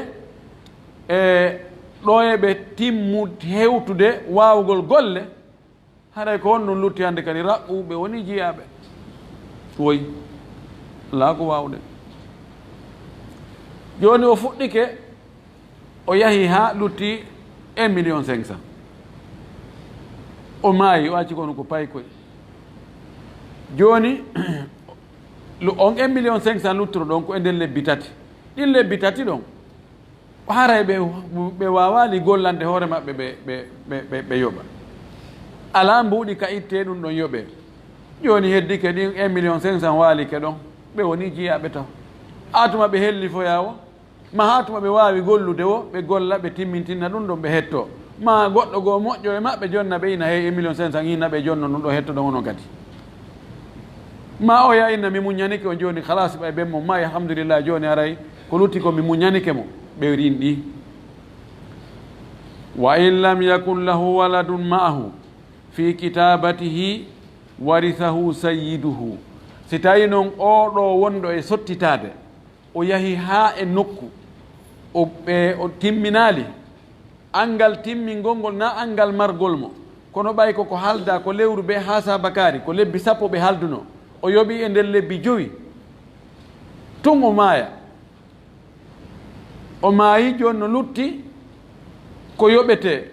e ɗo e ɓe timmu hewtude waawugol golle. Haray ko honɗum lutti hannde kadi? Raɓɓu ɓe woni jiyaaɓe. Woy, alaa ko waawuɗen. Jooni o fuɗɗike, o yahi haa lutti un million cinq cent. O maayi, o acci kono ko paykoy. Jooni, lu-, on un million cinq cent luttoro ɗon ko e nder lebbi tati. Ɗin lebbi tati ɗon, haray ɓe, ɓe waawaali gollande hoore maɓɓe ɓe, ɓe, ɓe, ɓe, ɓe yoɓa. Alaa mbuuɗi ka ittee ɗum ɗon yoɓee. Jooni heddike ɗin un million cinq cent waalike ɗon. Ɓe woni jiyaaɓe taw. Haa tuma ɓe hellifoyaa wo, ma haa tuma ɓe waawi gollude wo, ɓe golla, ɓe timmintinna ɗum ɗon, ɓe hetto. Ma goɗɗo goo moƴƴo e maɓɓe jonna ɓe ina, hey, un million cinq cent ina ɓe jonno ɗum ɗo hetto ɗon onon kadi. Ma oya inna mi muññanike on jooni, khalas, ɓay ben mo maayi, alhamdulillah, jooni haray ko lutti ko mi muññanike mo. Ɓe rinɗi. "Wa in lam yakun lahu waladun ma'ahu fi kitabatihi warithahu sayyiduhu." Si tawi non oo ɗoo wonɗo e sottitaade, o yahi haa e nokku, o, ɓe, o timminaali, anngal timmingol ngol naa anngal margol mo, kono ɓay ko ko haaldaa ko lewru bee haa saabakaari, ko lebbi sappo ɓe haaldunoo, o yoɓi e nder lebbi jowi, tun o maaya. O maayi, jooni no lutti ko yoɓetee.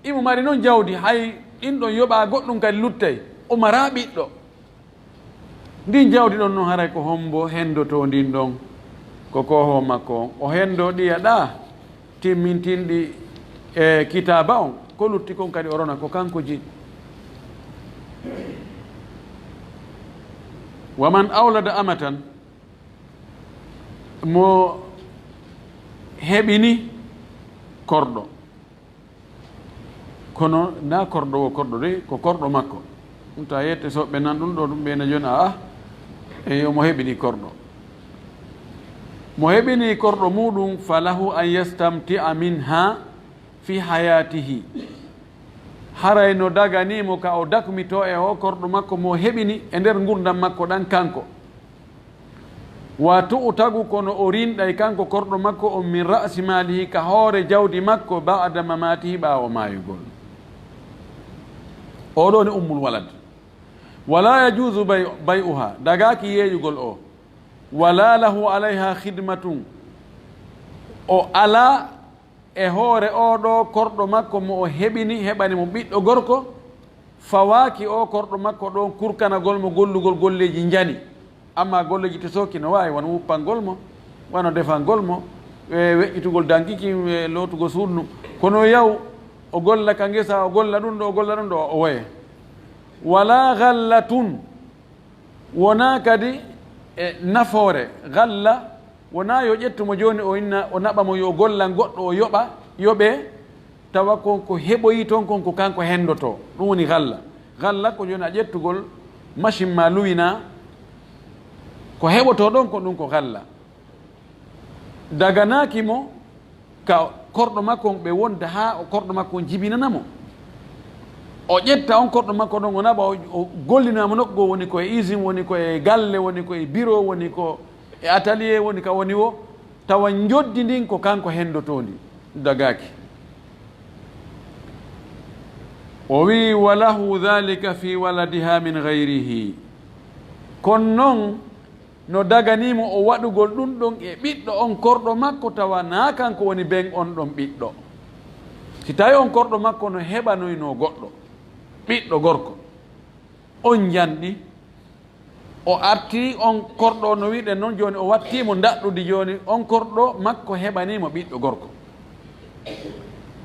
Imo mari non jawdi, hay ɗin ɗon yoɓaa goɗɗum kadi luttay. O maraa ɓiɗɗo. Ndin jawdi ɗon non haray ko hombo hendotoo ndin ɗon? Ko koohoo makko on. O henndo ɗiya ɗaa timmintinɗi e kitaaba on. Ko lutti kon kadi o rona ko kanko jeyi. Wa man awlada amatan, mo heɓini korɗo. Kono na korɗo o korɗo de, ko korɗo makko. Ɗum ta yette soɓɓe nan ɗum ɗo, ɗum ɓeyna jooni, aa, e omo heɓini korɗo. Mo heɓini korɗo muɗum, falahu an yastamti'a minha fi hayatihi. Haray no dagani mo ka o dakmito e o korɗo makko mo heɓini e nder ngurdam makko ɗan kanko. Wa tu'tagu, kono o rinɗay kanko korɗo makko on, min ra'si malihi, ka hoore jawdi makko, ba'da mamatihi, ɓaawo maayugol. O ɗo ni ummul walad. Wala yajuzu bay-, bay'uha, dagaaki yeeyugol o. Wala lahu alayha khidmatun, o ala e hoore oo ɗoo korɗo makko mo o heɓini, heɓani mo ɓiɗɗo gorko, fawaaki oo korɗo makko ɗoon kurkanagol mo gollugol golleeji njani. Ammaa golleeji tesooki no waawi wano wuppangol mo, wano defangol mo, e weƴƴitugol dankiki, e lootugol suudu. Kono yaw, o golla ka ngesa, o golla ɗum ɗo, o golla ɗum ɗo, o woye. Wala ghallatun, wonaa kadi e nafoore. Galla, wonaa yo ƴettu mo jooni o inna, o naɓa mo yo gollan goɗɗo o yoɓa, yoɓee, tawa kon ko heɓoyi ton kon ko kanko henndotoo. Ɗum woni galla. Galla ko jooni a ƴettugol machine ma luwina, ko heɓotoo ɗon ko ɗum ko galla. Daganaaki mo ka korɗo makko on ɓe wonda haa o korɗo makko on jibinana mo. O ƴetta on korɗo makko ɗon, o naɓa, o, o gollina mo nokku goo, woni ko e usine, woni ko e galle, woni ko e bureau, woni ko e atelier, woni ka woni wo, tawa njoddi ndin ko kanko henndotoo ndi, dagaaki. O wi'i, "Wa lahu dhalika fi waladiha min ghayrihi." Kono non, no daganii mo o waɗugol ɗum ɗon e ɓiɗɗo on korɗo makko, tawa naa kanko woni ben on ɗon ɓiɗɗo. Si tawi on korɗo makko no heɓanoynoo goɗɗo, ɓiɗɗo gorko, on njanɗi, o artii on korɗo on, no wi'uɗen non jooni, o wattii mo ndaɗɗudi jooni, on korɗo makko heɓanii mo ɓiɗɗo gorko.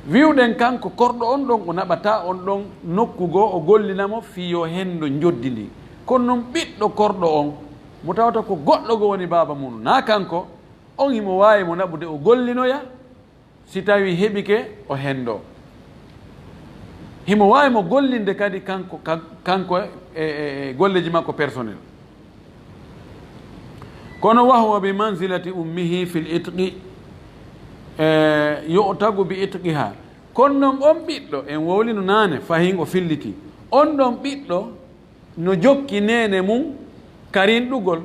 Wi'uɗen kanko korɗo on ɗon, o naɓata on ɗon nokku goo, o gollina mo fii yo henndo njoddi ndi. Kono non ɓiɗɗo korɗo on, mo tawata ko goɗɗo goo woni baaba mum, naa kanko, on himo waawi mo naɓude o gollinoya, si tawi heɓike o henndo. Himo waawi mo gollinde kadi kanko, kan-, kanko e, e, e golleeji makko personnel. Kono wa huwa bi manzilati ummihi fil itqi, e, yu'tagu bi itqiha. Kono non on ɓiɗɗo, en wowlino naane, fahin o filliti. On ɗon ɓiɗɗo no jokki neene mum ka rinɗugol.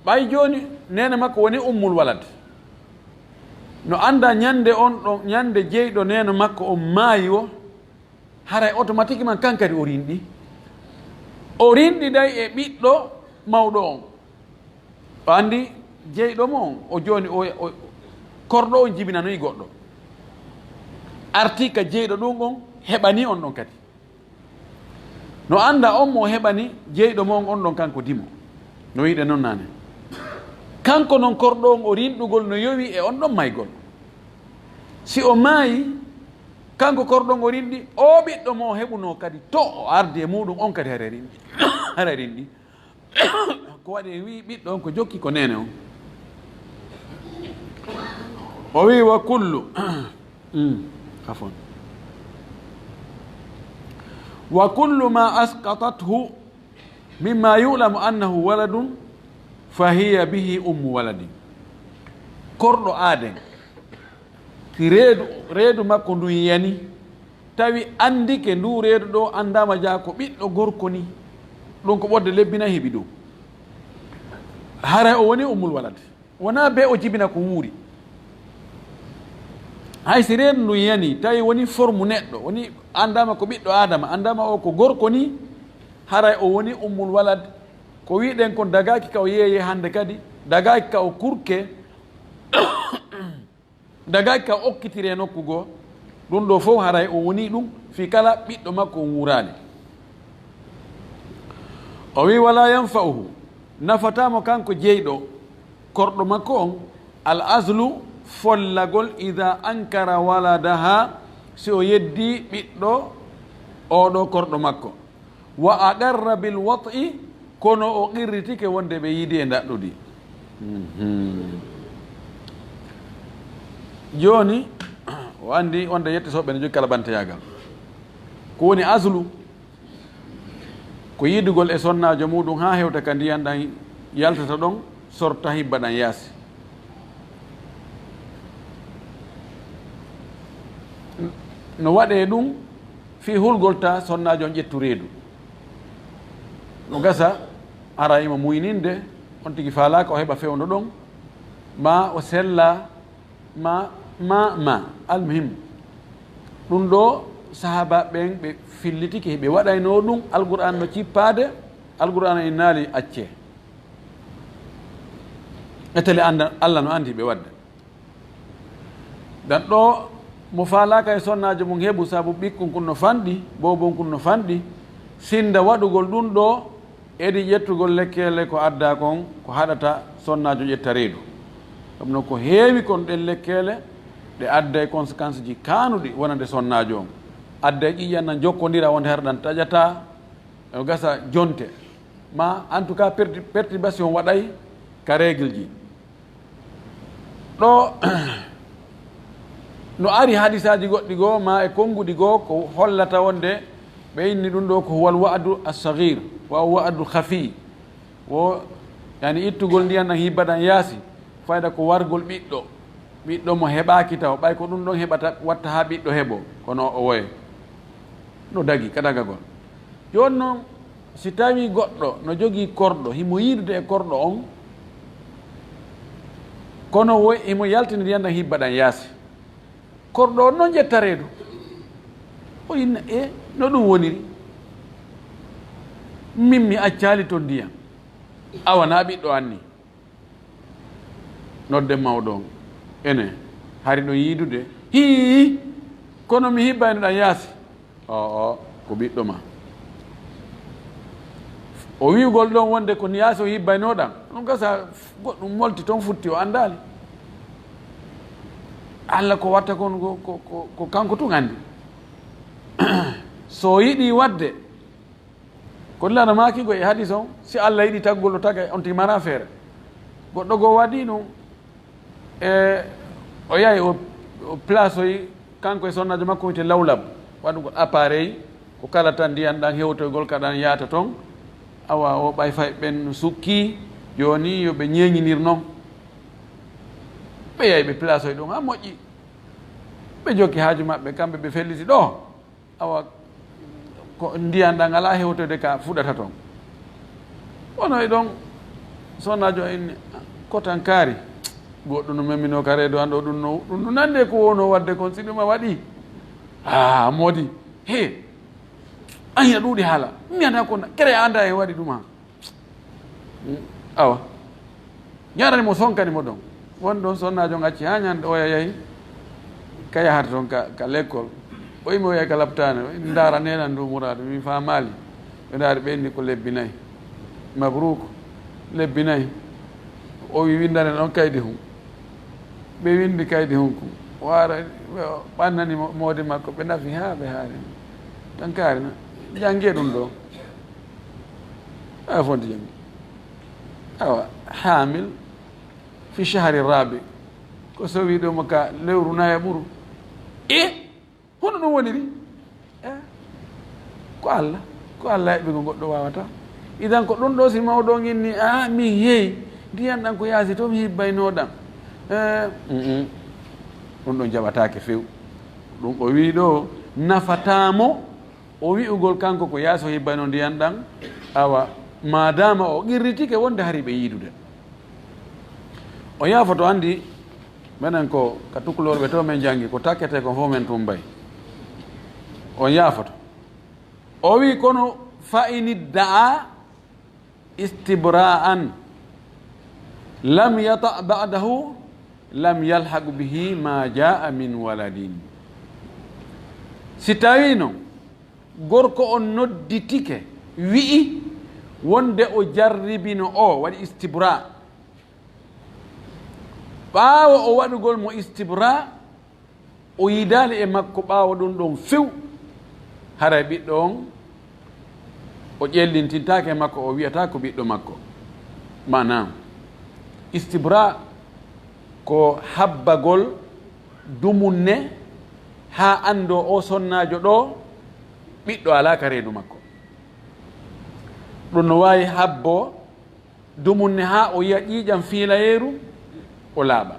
Ɓay jooni neene makko woni ummul walad. No annda ñande on ɗon, ñande jeyɗo neene makko on maayi o, haray automatiquement kan kadi o rinɗi. O rinɗiday e ɓiɗɗo mawɗo on. O anndi jeyɗo mo on, o jooni o, o, korɗo on jibinanoyi goɗɗo. Artii ka jeyɗo ɗum on, heɓanii on ɗon kadi. No annda on mo heɓani jeyɗo mo on, on ɗon kanko dimo. No wi'uɗen non naane. Kanko non korɗo on o rinɗugol no yowi e on ɗon maygol. Si o maayi, kanko korɗo on o rinɗi, o ɓiɗɗo mo o heɓunoo kadi to o ardi e muɗum on kadi haray rinɗi. Haray rinɗi. Ko waɗi en wi'i ɓiɗɗo on ko jokki ko neene on. O wi'i wa kullu, mm, afwan. Wa kullu ma asqatathu mimma yu'lamu annahu waladun fa hiya bihi ummu waladin. Korɗo aaden, si reedu, reedu makko ndun yani, tawi anndike ndu reedu ɗo anndaama jaa ko ɓiɗɗo gorko ni, ɗum ko ɓodde lebbi nayi heɓi ɗum. Haray o woni ummul walad. Wonaa bee o jibina ko wuuri. Hay si reedu ndun yani, tawi woni formu neɗɗo, woni anndaama ko ɓiɗɗo Aadama, anndaama o ko gorko ni, haray o woni ummul walad. Ko wi'uɗen kon dagaaki ka o yeeyee hannde kadi, dagaaki ka o kurkee, dagaaki ka o okkitire nokku goo, ɗum ɗoo fow haray o wonii ɗum fii kala ɓiɗɗo makko on wuuraali. O wi'i, "Walaa yanfa'uhu", nafataa mo kanko jeyɗo korɗo makko on, Al aslu, follagol, ida ankara waladaha, si o yeddi ɓiɗɗo oɗo korɗo makko, wa aqarra bil wat'i, kono o qirritike wonde ɓe yiidi e ndaɗɗudi. Mhm. Jooni, o anndi wonde yettisooɓe ne jogii kala banteyagal. Ko woni aslu? Ko yiidugol e sonnaajo muuɗum haa hewta ka ndiyan ɗan yaltata ɗon, sorta hibba ɗan yaasi. No waɗee ɗum fii hulgol ta sonnaajo on ƴettu reedu. No gasa hara imo muyninde, on tigi faalaaka o heɓa fewndo ɗon, maa o sella, ma, ma, ma, almuhim. Ɗum ɗo, sahaaba ɓen ɓe fillitike, ɓe waɗayno ɗum, Alqur'aan no cippaade, Alqur'aan e naali accee. E tele annda, Alla no anndi ɓe waɗde. Dan ɗo, mo faalaaka e sonnaajo mum heɓu, sabu ɓikkun kun no fanɗi, boobon kun no fanɗi, sinda waɗugol ɗum ɗo, edi ƴettugol lekkeele ko adda kon, ko haɗata sonnaajo ƴetta reedu. Ɗum noon ko heewi kon ɗen lekkeele, ɗe adda e conséquence ji kaanuɗi wonande sonnaajo on. Adda e ƴiƴan nan jokkondira wonde hara ɗan taƴata, e gasa jonte. Ma, en tout cas, perti-, perturbation waɗay ka règle ji. Ɗo no ari hadisaaji goɗɗi goo, ma e konnguɗi goo, ko hollata wonde ɓe inni ɗum ɗo ko huwal wa'du as-saghir, wa wa'du khafi. Wo, yani, ittugol ndiyan ɗan hibba ɗan yaasi, fayda ko wargol ɓiɗɗo, ɓiɗɗo mo heɓaaki taw, ɓay ko ɗum ɗon heɓata, watta haa ɓiɗɗo heɓo, kono o woye. No dagi ka dagagol. Jooni noon, si tawii goɗɗo no jogii korɗo, himo yiidude e korɗo on, kono woy himo yaltini ndiyan ɗan hibba ɗan yaasi. Korɗo on noon ƴetta reedu. O inna, e, no ɗum woniri? Min mi accaali ton ndiyan. Awa naa ɓiɗɗo an ni. Nodde mawɗo on. Ene, hari ɗon yiidude? Hii, kono mi hibbayno ɗan yaasi. O, o, ko ɓiɗɗo ma. O wi'ugol ɗon wonde ko yaasi o hibbayno ɗan. Ɗum gasa goɗɗum molti ton futti o anndaali. Alla ko watta kon ko, ko, ko, ko kanko tun anndi. So o yiɗi waɗde, ko Alla no maaki go e hadis on, si Alla yiɗi taggol o taga, on tigi mara feere. Goɗɗo goo waɗi ɗum, e o yahi o, o place oyi, kanko e sonnaajo makko wiyte Lawlab, waɗugol appareil, ko kala tan ndiyan ɗan hewtoygol ka ɗan yaata ton, awa o ɓay fay ɓen sukki, jooni yo ɓe ñeeñinir non. Ɓe yahi ɓe place oyi ɗum, ha moƴƴi. Ɓe jokki haaju maɓɓe, kamɓe ɓe felliti ɗo. Awa, ko ndiyan ɗan alaa hewtoyde ka fuɗata ton. Wono e ɗon, sonnaajo en kotan kaari. Goɗɗum no memminoo ka reedu an ɗo, ɗum no, ɗum no nande ko wonoo waɗde kon, si ɗum a waɗi. Ah, moodi. He, an ya ɗuuɗi haala. Mi anda ko na, kere a anda en waɗi ɗum ha. Mm, awa. Ñaarani mo, sonkani mo ɗon. Won ɗon sonnaajo on acci haa ñande oya yahi ka yahata ton ka, ka lekkol. O imi o yahi ka laptaane, o inni, "Ndaara nenan ndu muraadu, min faamaali." Ɓe ndaari, ɓe inni ko lebbi nayi. Mabruk, lebbi nayi. O wi, "Winndane ɗon kaydi hun." Ɓe winndi kaydi hun kun. O ara, ɓe ɓannani mo moodi makko, ɓe nafi haa ɓe haari. Tan kaari na, jannge ɗum ɗo. A fonti jannge. Awa, hamil fi shahri rabi. Ko sowi ɗo mo ka lewru nayaɓuru. E hono ɗum woniri? Eh? Ko Allah. Ko Allah heɓi ko goɗɗo wawata. Idan ko ɗum ɗo si mawɗo on inni, "A, min heyi. Ndiyan ɗan ko yaasi to mi hibbayno ɗan." Eh, mm, mm. Ɗum ɗon jaɓataake few. Ɗum o wi ɗo nafatamo. O wi'ugol kanko ko yaasi o hibbayno ndiyan ɗan, awa, maadaama o qirritike wonde hari ɓe yiidude. O yaafoto, anndi, menen ko ka Tukulorɓe to men janngi, ko takkete ko fof men tumbay. On yaafoto. O wi'i, kono fa in idda'a istibra'an lam yata' ba'dahu lam yalhaq bihi ma jaa min waladin. Si tawii non gorko on nodditike, wi'i wonde o jarribino o, waɗi istibra, Ɓaawo o waɗugol mo istibra, o yiidaali e makko ɓaawo ɗum ɗon few, haray ɓiɗɗo on o ƴellintintaake e makko, o wi'ataa ko ɓiɗɗo makko. Maanaam, istibra ko habbagol dumunne haa anndoo o sonnaajo ɗoo ɓiɗɗo alaa ka reedu makko. Ɗum no waawi habboo dumunne haa o yi'a ƴiiƴam fiilayeeru, o laaɓa.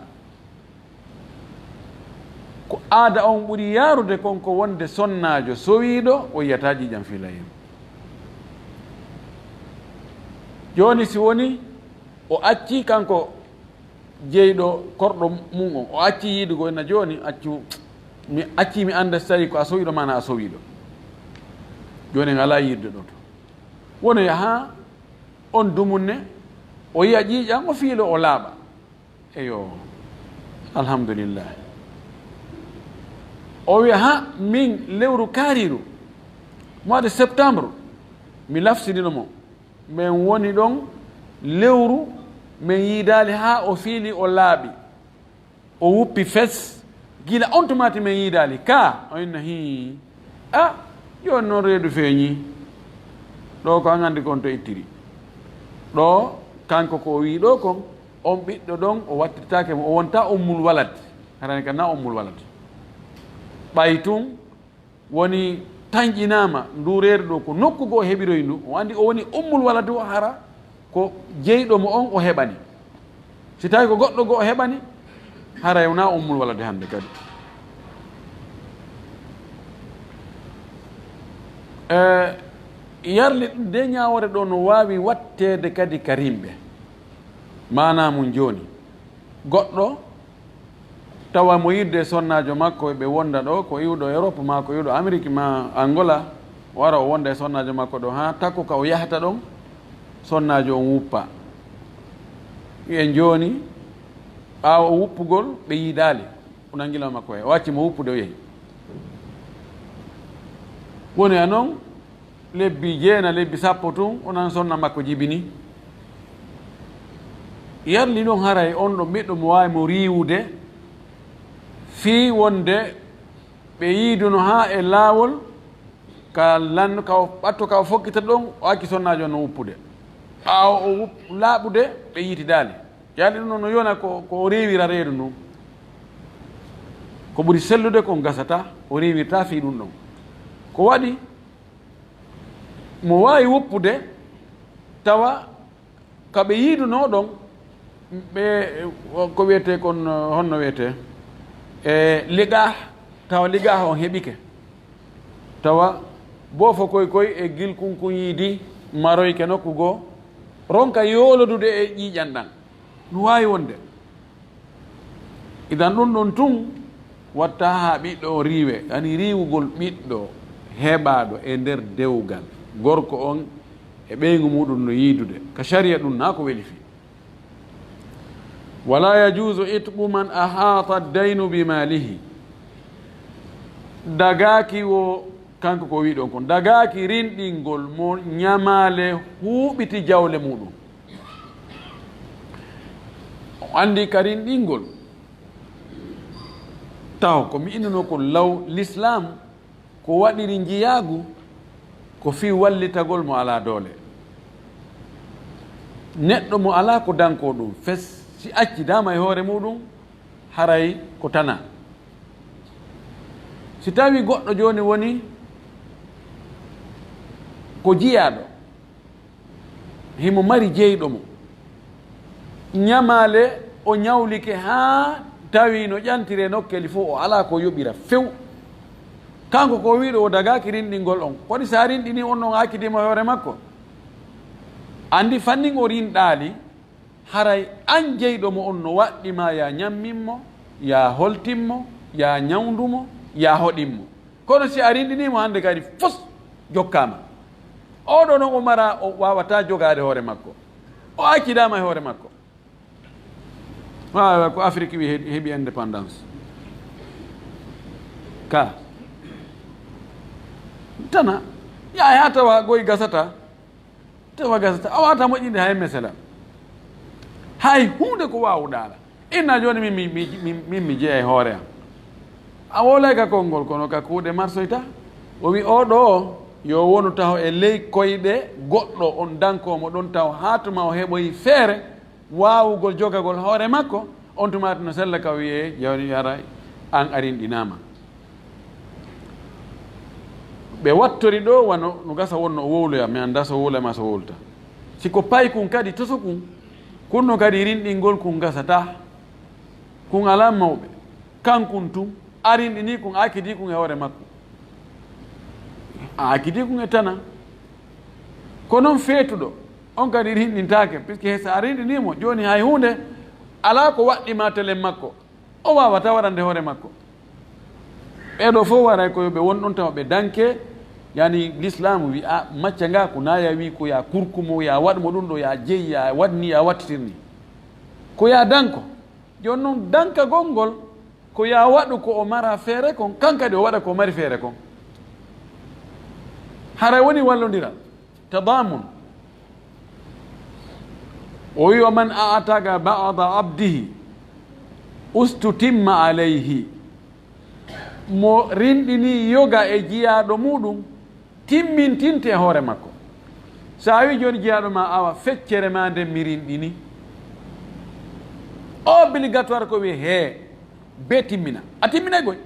Ko aada on ɓuri yaarude kon ko wonde sonnaajo sowiiɗo o yi'ataa ƴiiƴam fiilayeeru. Jooni si woni o accii kanko jeyɗo korɗo mum on, o accii yiidugol, na jooni accu, mi accii mi annda si tawii ko a sowiiɗo maa na a sowiiɗo. Jooni en alaa yiidude ɗo to. Wonoya haa on dumunne, o yi'a ƴiiƴam, o fiilo, o laaɓa. Eyo, alhamdulillah. O wi'a, "Ha, min lewru kaariiru, mois de septembre, mi lafsinino mo. Men woni ɗon lewru, men yiidaali haa o fiili, o laaɓi." O wuppi fes. Gila on tuma tigi men yiidaali. Ka, o inna, "Hii. A, jooni noon reedu feeñi. Ɗo ko an anndi kon to ittiri. Ɗo, kanko ko o wii ɗo kon, on ɓiɗɗo ɗon, o wattirtaake mo, o wonta ummul walad." Harani ka na ummul walad. Ɓay tun, woni tanƴinaama ndu reedu ɗo, ko nokku goo heɓiroy ndu. O anndi o woni ummul waladu, hara ko jeyɗo mo on o heɓani. Si tawi ko goɗɗo goo o heɓani, haray wona ummul waladu hannde kadi. E, yarli ɗum de ñaawore ɗo no waawi watteede kadi ka rimɓe. Maanaa mum jooni, goɗɗo tawa mo yiɗde e sonnaajo makko, ɓe wonda ɗo, ko iwɗo Europe maa ko iwɗo Amérique maa Angola, wara o wonda e sonnaajo makko ɗo, haa takko ka o yahata ɗon, sonnaajo on wuppa. Wi'en jooni, ɓaawo o wuppugol, ɓe yiidaali, o nangila makko he, o acci mo wuppude, o yehi. Woni a non, lebbi jeena, lebbi sappo tun, onon sonna makko jibini. Yarli ɗon haray on ɗon ɓiɗɗo mo waawi mo riiwude, fii wonde ɓe yiiduno haa e laawol, ka lanno, ka o ɓatto, ka o fokkita ɗon, o acci sonnaajo on no wuppude. Ɓaawo o wup-, laaɓude, ɓe yiitidaali. Yarli ɗum ɗon no yona ko, ko o riiwira reedu ndun. Ko ɓuri sellude kon gasata, o riiwirta fii ɗum ɗon. Ko waɗi mo waawi woppude, tawa ka ɓe yiidunoo ɗon, ɓe, ko wiyetee kon, honno wiyetee? E liqaa, tawa liqaa on heɓike. Tawa boofo koy koy e gilkun kun yiidi maroyke nokku goo, ronka yoolodude e ƴiiƴan ɗan. No waawi wonde. Idan ɗum ɗon tun watta haa ɓiɗɗo o riiwe, yani riiwugol ɓiɗɗo heɓaaɗo e nder dewgal, gorko on e ɓeyngu muɗum no yiidude. Ka shari'a ɗum naa ko weli fii. Wala yajuuzu itqu man ahaata daynu bi maalihi. Dagaaki wo, kanko ko wi'i ɗon kon, dagaaki rinɗingol mo ñamaale huuɓiti jawle muɗum. O anndi ka rinɗingol. Taw ko mi innuno ko law l'islam ko waɗiri njiyaagu ko fii wallitagol mo alaa doole. Neɗɗo mo alaa ko dankoo ɗum fes, si accidaama e hoore muɗum, haray ko tana. Si tawi goɗɗo jooni woni ko jiyaaɗo, himo mari jeyɗo mo. Ñamaale o ñawlike haa tawi no ƴantire nokkeeli fof, o alaa ko yoɓira few. Kanko ko wiiɗo o dagaaki rinɗingol on. Kono si a rinɗini on, on accidi mo e hoore makko. Anndi fannin o rinɗaali, haray an jeyɗo mo on no waɗɗi ma ya ñammin mo, ya holtin mo, ya ñawndu mo, ya hoɗin mo. Kono si a rinɗinii mo hannde kadi fus jokkaama. Oɗo noon o mara, o waawataa jogaade hoore makko. O accidaama e hoore makko. Waawa ko Afrik wi he-, heɓi indépendance. Ka. Tana. Yaa haa tawa goy gasata. Tawa gasata. A waawataa moƴƴinde hay mesela. Hay huunde ko waawuɗaa alaa. Inna jooni min mi, mi, mi, min mi jeya e hoore am. A wowlay ka konngol, kono ka kuuɗe marsoyta. O wi, "Oo ɗoo yo wonu taho e ley koyɗe goɗɗo, on dankoo mo ɗon taho, haa tuma o heɓoyi feere waawugol jogagol hoore makko, on tuma no sella ka wiyee, jooni haray an a rinɗinaama." Ɓe wattori ɗoo wano no gasa wonno o wowloya, mi anndaa so wowlay maa so wowlata. Si ko paykun kadi toso kun, kun no kadi rinɗingol kun gasataa. Kun alaa mawɓe. Kankun tun, a rinɗinii kun, a akidii kun e hoore makko. A akidii kun e tana. Ko non feetuɗo, on kadi rinɗintaake, puisque so a rinɗinii mo, jooni hay huunde alaa ko waɗɗi ma telen makko. O waawataa waɗande hoore makko. Ɓee ɗoo fof waray ko yo ɓe won ɗon tawa ɓe danke, yani, lislaamu wi, a, macca nga ko na ya wi ko ya kurkumo, ya waɗ mo ɗum ɗo, ya jeyi, ya waɗni, ya wattitirni. Ko ya danko. Jooni noon, dankagol ngol, ko ya waɗu ko o mara feere kon, kan kadi o waɗa ko o mari feere kon. Haray woni wallondiral, tadamun. O wi, "Wa man a'taqa ba'da abdihi ustutimma alayhi." Mo rinɗini yoga e jiyaaɗo muɗum, timmintinte e hoore makko. So a wi jooni jiyaaɗo ma, "Awa, feccere ma nden mi rinɗini." Obligatoire ko wi, "Hee, bee timmina." A timminay goy.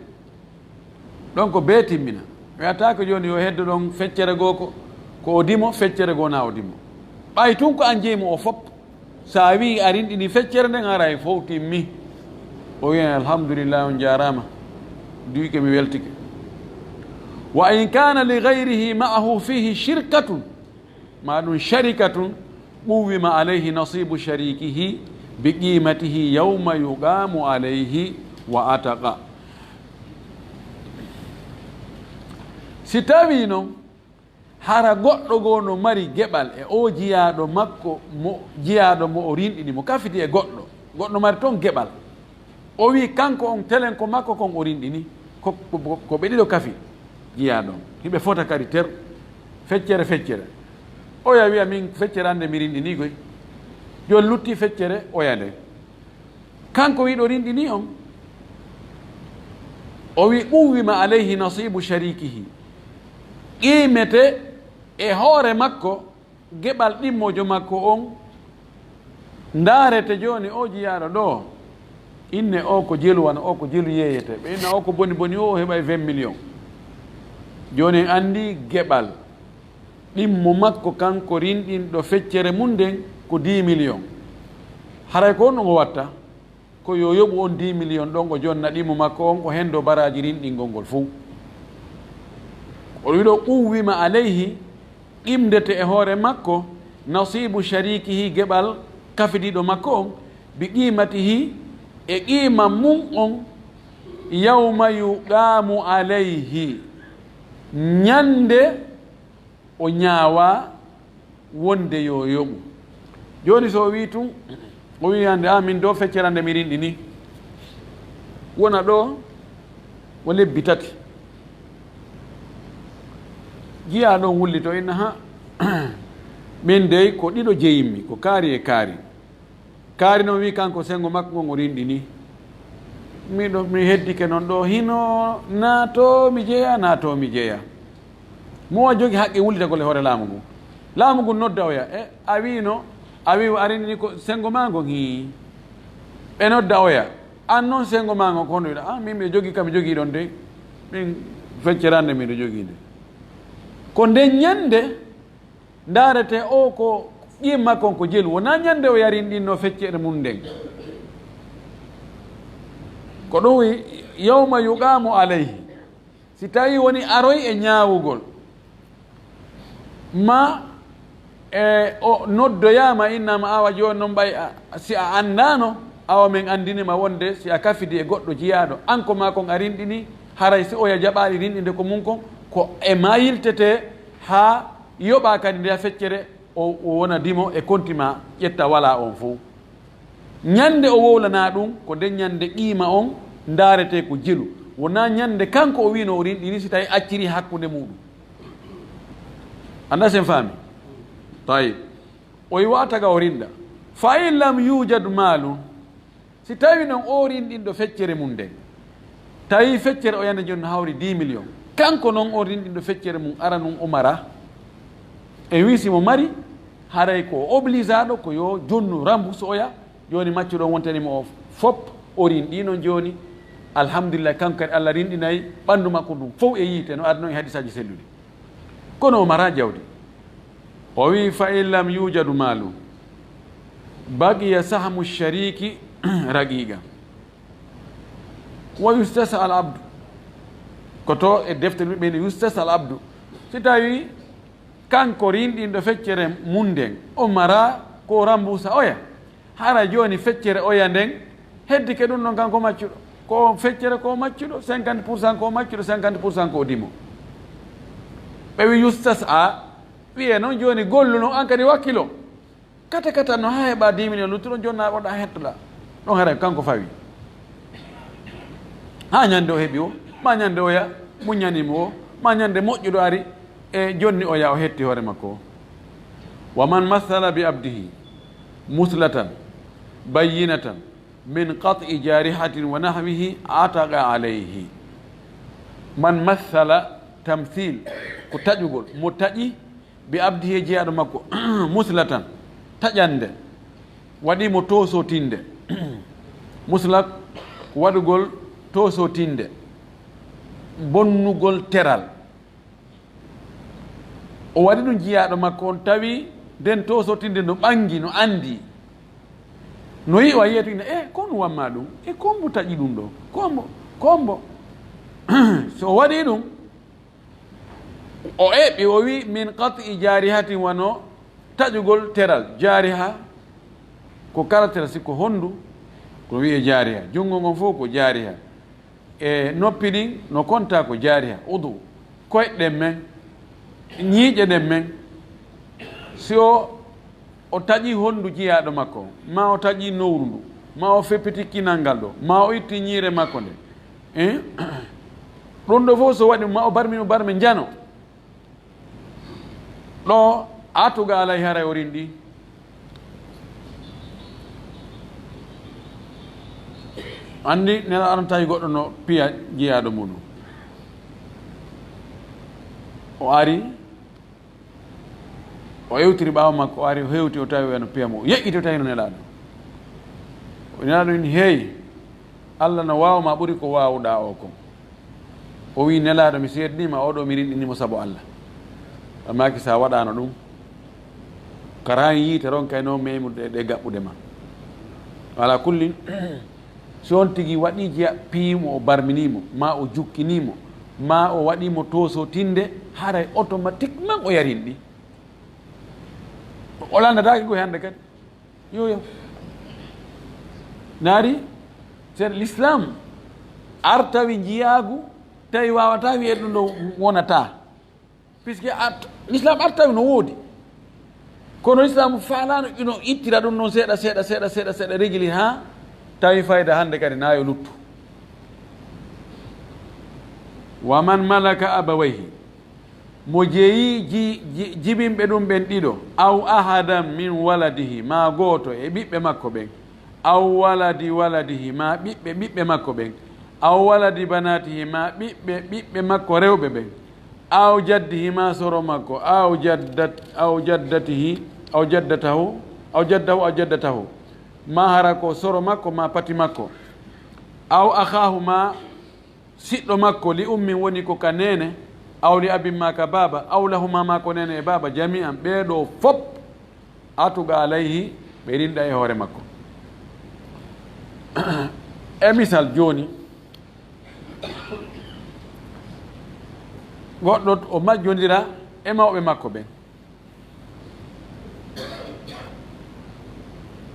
Ɗon ko bee timmina. Wiyata ko jooni yo heddo ɗon feccere goo ko, ko o dimo, feccere goo na o dimo. Ɓay tun ko an jeyi mo o fop. So a wii a rinɗini feccere nden, haray fow timmi. O wiyan, "Alhamdulillah, on jaaraama. Duyke mi weltike." "Wa in kana li ghayrihi ma'ahu fihi shirkatun," ma ɗum sharikatun, "quwwima alayhi nasibu sharikihi bi qimatihi yawma yuqamu alayhi wa ataqa." Si tawi non, hara goɗɗo goo no mari geɓal e o jiyaaɗo makko, mo, jiyaaɗo mo o rinɗini, mo kafidi e goɗɗo, goɗɗo mari ton geɓal. O wi kanko on telen ko makko kon o rinɗini, ko, ko, ko ɓe ɗiɗo kafi jiyaaɗo on. Hiɓe fota kadi ter, feccere, feccere. Oya wiya, "Min feccere ande mi rinɗini goy." Jooni lutti feccere oya nde. Kanko wiɗo rinɗini on, o wi, "Quwwima alayhi nasibu sharikihi." Qiimete e hoore makko geɓal ɗimmojo makko on. Ndaarete jooni o jiyaaɗo ɗo, inne o ko jelu, wano o ko jelu yeeyete. Ɓe inna o ko boni boni o, o heɓay vingt millions. Jooni en anndi geɓal ɗimmo makko kanko rinɗinɗo feccere mum nden ko dix millions. Haray ko honɗum o watta? Ko yo yoɓu on dix millions ɗon, o jonna ɗimmo makko on, o hendo baraaji rinɗingol ngol fow. O wiɗo quwwima alayhi, qimndete e hoore makko, nasibu sharikihi, geɓal kafidiiɗo makko on, bi qimatihi, e qiima mum on, yawma yuqamu alayhi, ñande o ñaawa wonde yo yoɓu. Jooni so o wii tun, o wii hannde, "Ah, min do feccere nde mi rinɗini." Wona ɗo, o lebbi tati. Jiyaa ɗon wullito, inna, "Ha, min dey ko ɗiɗo jeyimmi, ko kaari e kaari." Kaari noon wii kanko senngo makko ngon o rinɗini. Miɗo, mi heddike noon ɗo, hino naato mi jeya, naato mi jeya. Mo o jogi haqqe wullitagol e hoore laamu ngun. Laamu ngun nodda oya, "E, a wiino, a wii a rinɗini ko senngo maa ngon?" Hii. Ɓe nodda oya, "An noon senngo maa ngon ko honno wiɗa?" "Ah, min miɗo jogii ka mi jogii ɗon dey. Min feccere an nde miɗo jogii nde." Ko nden ñande ndaarete o ko qiima kon ko jelu, wonaa ñande o yarinɗinno feccere mum nden. Ko ɗum wi-, yawma yuqamu alayhi. Si tawi woni aroy e ñaawugol, ma e o noddoyaama, innama, "Awa jooni noon ɓay a, si a anndaano, awa min anndinima wonde si a kafidi e goɗɗo jiyaaɗo, an ko maa kon a rinɗini, haray si oya jaɓaali rinɗinde ko mum kon, ko e maa yiltetee haa yoɓa kadi nde feccere o, o wona dimo e konti ma ƴetta walaa on fow." Ñande o wowlanaa ɗum, ko nden ñande qiima on ndaaretee ko jelu. Wonaa ñande kanko o wiino o rinɗini si tawi acciri hakkunde muɗum. Annda sen faami? Tayyib. O yi wata ga o rinɗa. Fa in lam yujad malun, Si tawi noon o rinɗinɗo feccere mum nden, tawi feccere oya nden jooni no hawri dix millions, kanko noon o rinɗinɗo feccere mum ara nun o mara, en wii si mo mari, haray ko o obligeaɗo ko yo jonnu rembourse oya. Jooni maccuɗo on wontani mo o fop, o rinɗi noon jooni, alhamdulillah, kanko kadi Allah rinɗinay ɓanndu makko ndun fow e yiite, no adno e hadisaaji selluɗi. Kono o mara jawdi. O wii, "Fa in lam yujadu maalu, baqiya sahmu shariki raqiqa. Wa yustasa al abdu." Ko to e defte ɗum ɓe ni yustasa al abdu. Si tawi kanko rinɗinɗo feccere mum nden, o mara ko remboursa oya. Hara jooni feccere oya nden, heddike ɗum ɗon kanko maccuɗo. Ko feccere ko maccuɗo, cinquante pour cent ko maccuɗo, cinquante pour cent ko dimo. Ɓe wi yustas a, wiye noon jooni gollu noon an kadi wakkilo. Kata kata no haa heɓa dix millions luttuɗo, jonna waɗa hettoɗa. Ɗon haray kanko fawi. Haa ñande o heɓi o, ma ñande oya muññani mo o, ma ñande moƴƴuɗo ari e jonni oya o hetti hoore makko o. Wa man massala bi abdihi muslatan bayyinatan min qat'i jarihatin wa nahwihi ataqa alayhi. Man massala, tamsil, ko taƴugol, mo taƴi bi abdihi e jiyaaɗo makko, muslatan, taƴande, waɗi mo toosotinde. Musla ko waɗugol toosotinde, bonnugol teral. O waɗi ɗum jiyaaɗo makko on, tawi nden toosotinde no ɓangi, no andi. No yi'i o a yiya tigi, "E, ko ɗum wamma ɗum? E, ko mbo taƴi ɗum ɗo? Ko mbo, ko mbo?" So o waɗi ɗum, o eɓi, o wi, "Min qat'i jarihatin", wano taƴugol teral. Jariha ko kala teral, si ko hondu, ko wi'e jariha. Junngo ngon fof ko jariha. E noppi ɗin no konta ko jariha. Udu, koyɗe ɗen men, ñiiƴe ɗen men. Si o, o taƴi hondu jiyaaɗo makko, ma o taƴi nowru ndu, ma o feppiti kinal ngal ɗo, ma o itti ñiire makko nde. Eh? Ɗum ɗo fof so waɗi, ma o barmi, o barmi njano. Ɗo, atuga alay haray o rinɗi. Anndi, Nelaaɗo on tawi goɗɗo no piya jiyaaɗo muɗum. O ari, o ewtiri ɓaawo makko, o ari, o hewti, o tawi o no piya mo. O yeƴƴiti, o tawi no Nelaaɗo. O Nelaaɗo in, "Hey, Allah no waawa ma ɓuri ko waawuɗaa o kon." O wi, "Nelaaɗo, mi seedinii ma, oɗo mi rinɗinii mo sabu Allah." Ammaa ki sa waɗaano ɗum, karaani yiite ron kay no meymude ɗe gaɓɓude ma. Ala kulli, si on tigi waɗi jeya, piyi mo, o barminii mo, ma o jukkinii mo, ma o waɗi mo toosotinde, haray automatiquement o yarin ɗi. O landataake koy hannde kadi. Yo, yo. Naari, sen l'islam artawi njiyaagu, tawi waawata wi'e ɗum ɗo wonata. Puisque art-, l'islam artawi no woodi. Kono l'islam faalaano ino ittira ɗum ɗon seeɗa, seeɗa, seeɗa, seeɗa, seeɗa, régler haa tawi fayda hannde kadi na yo luttu. Wa man malaka abawayhi, mo jeyi ji-, ji-, jibinɓe ɗum ɓen ɗiɗo, aw ahadan min waladihi, ma gooto e ɓiɓɓe makko ɓen, aw waladi waladihi, ma ɓiɓɓe ɓiɓɓe makko ɓen, aw waladi banatihi, ma ɓiɓɓe ɓiɓɓe makko rewɓe ɓen, aw jaddihi, ma soro makko, aw jaddat-, aw jaddatihi, aw jaddatahu, aw jaddahu, aw jaddatahu, ma hara ko soro makko, ma pati makko, aw akhahu, ma siɗɗo makko, li ummin woni ko ka neene, aw li abin ma ka baaba, aw lahuma ma ko neene e baaba, jami'an, ɓee ɗoo fop, atuga alayhi, ɓe rinɗa e hoore makko. E misal jooni, goɗɗo o majjondira e mawɓe makko ɓen.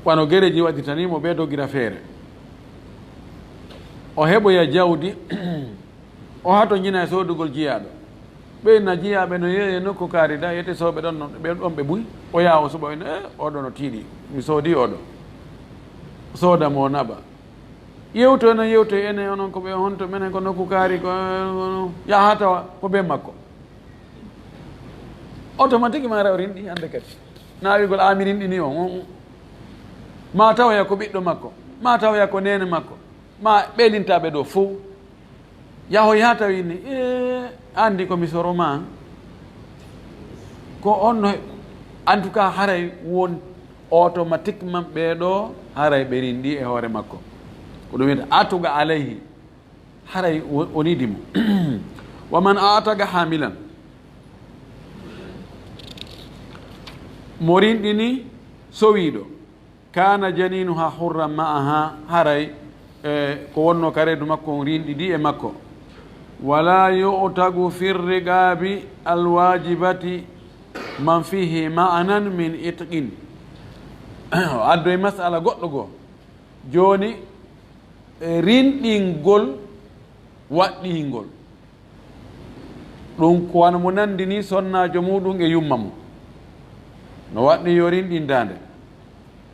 Wano gereji waɗirtani mo ɓe dogira feere. O heɓoya jawdi, o hato ñina e soodugol jiyaaɗo. Ɓe na jiyaaɓe no yeeye nokku kaari da, yete sooɓe ɗon, non ɓe ɗon ɓe buy. O yaha o suɓa, o ina, "Eh, oɗo no tiiɗi. Mi soodi oɗo." Sooda mo naɓa. Yewtoy no yewtoy, enen onon ko ɓe honto, menen ko nokku kaari ko, yaha tawa ko ben makko. Automatiquement rew rinɗi hannde kadi. Naawigol aami rinɗini on, on, on. Ma tawoya ko ɓiɗɗo makko. Ma tawoya ko neene makko, ma ɓeelinta ɓe ɗo fow. Yahoy haa tawi ni, e, anndi ko mi soro ma. Ko on no, en tout cas, haray won automatiquement ɓee ɗo, haray ɓe rinɗi e hoore makko. Ko ɗum wiyata atuga alayhi, haray wo-, wonidi mo. Wa man ataga hamilan, mo rinɗini sowiiɗo, kana janinuha hurran ma'aha, haray, e, ko wonno ka reedu makko on rinɗidi e makko. Wala yu'tagu fi riqabi alwajibati man fihi ma'anan min itqin. O addoy masala goɗɗo goo. Jooni, e, rinɗingol waɗɗingol. Ɗum ko wano mo nandini sonnaajo muɗum e yumma mum. No waɗɗi yo rinɗin daande.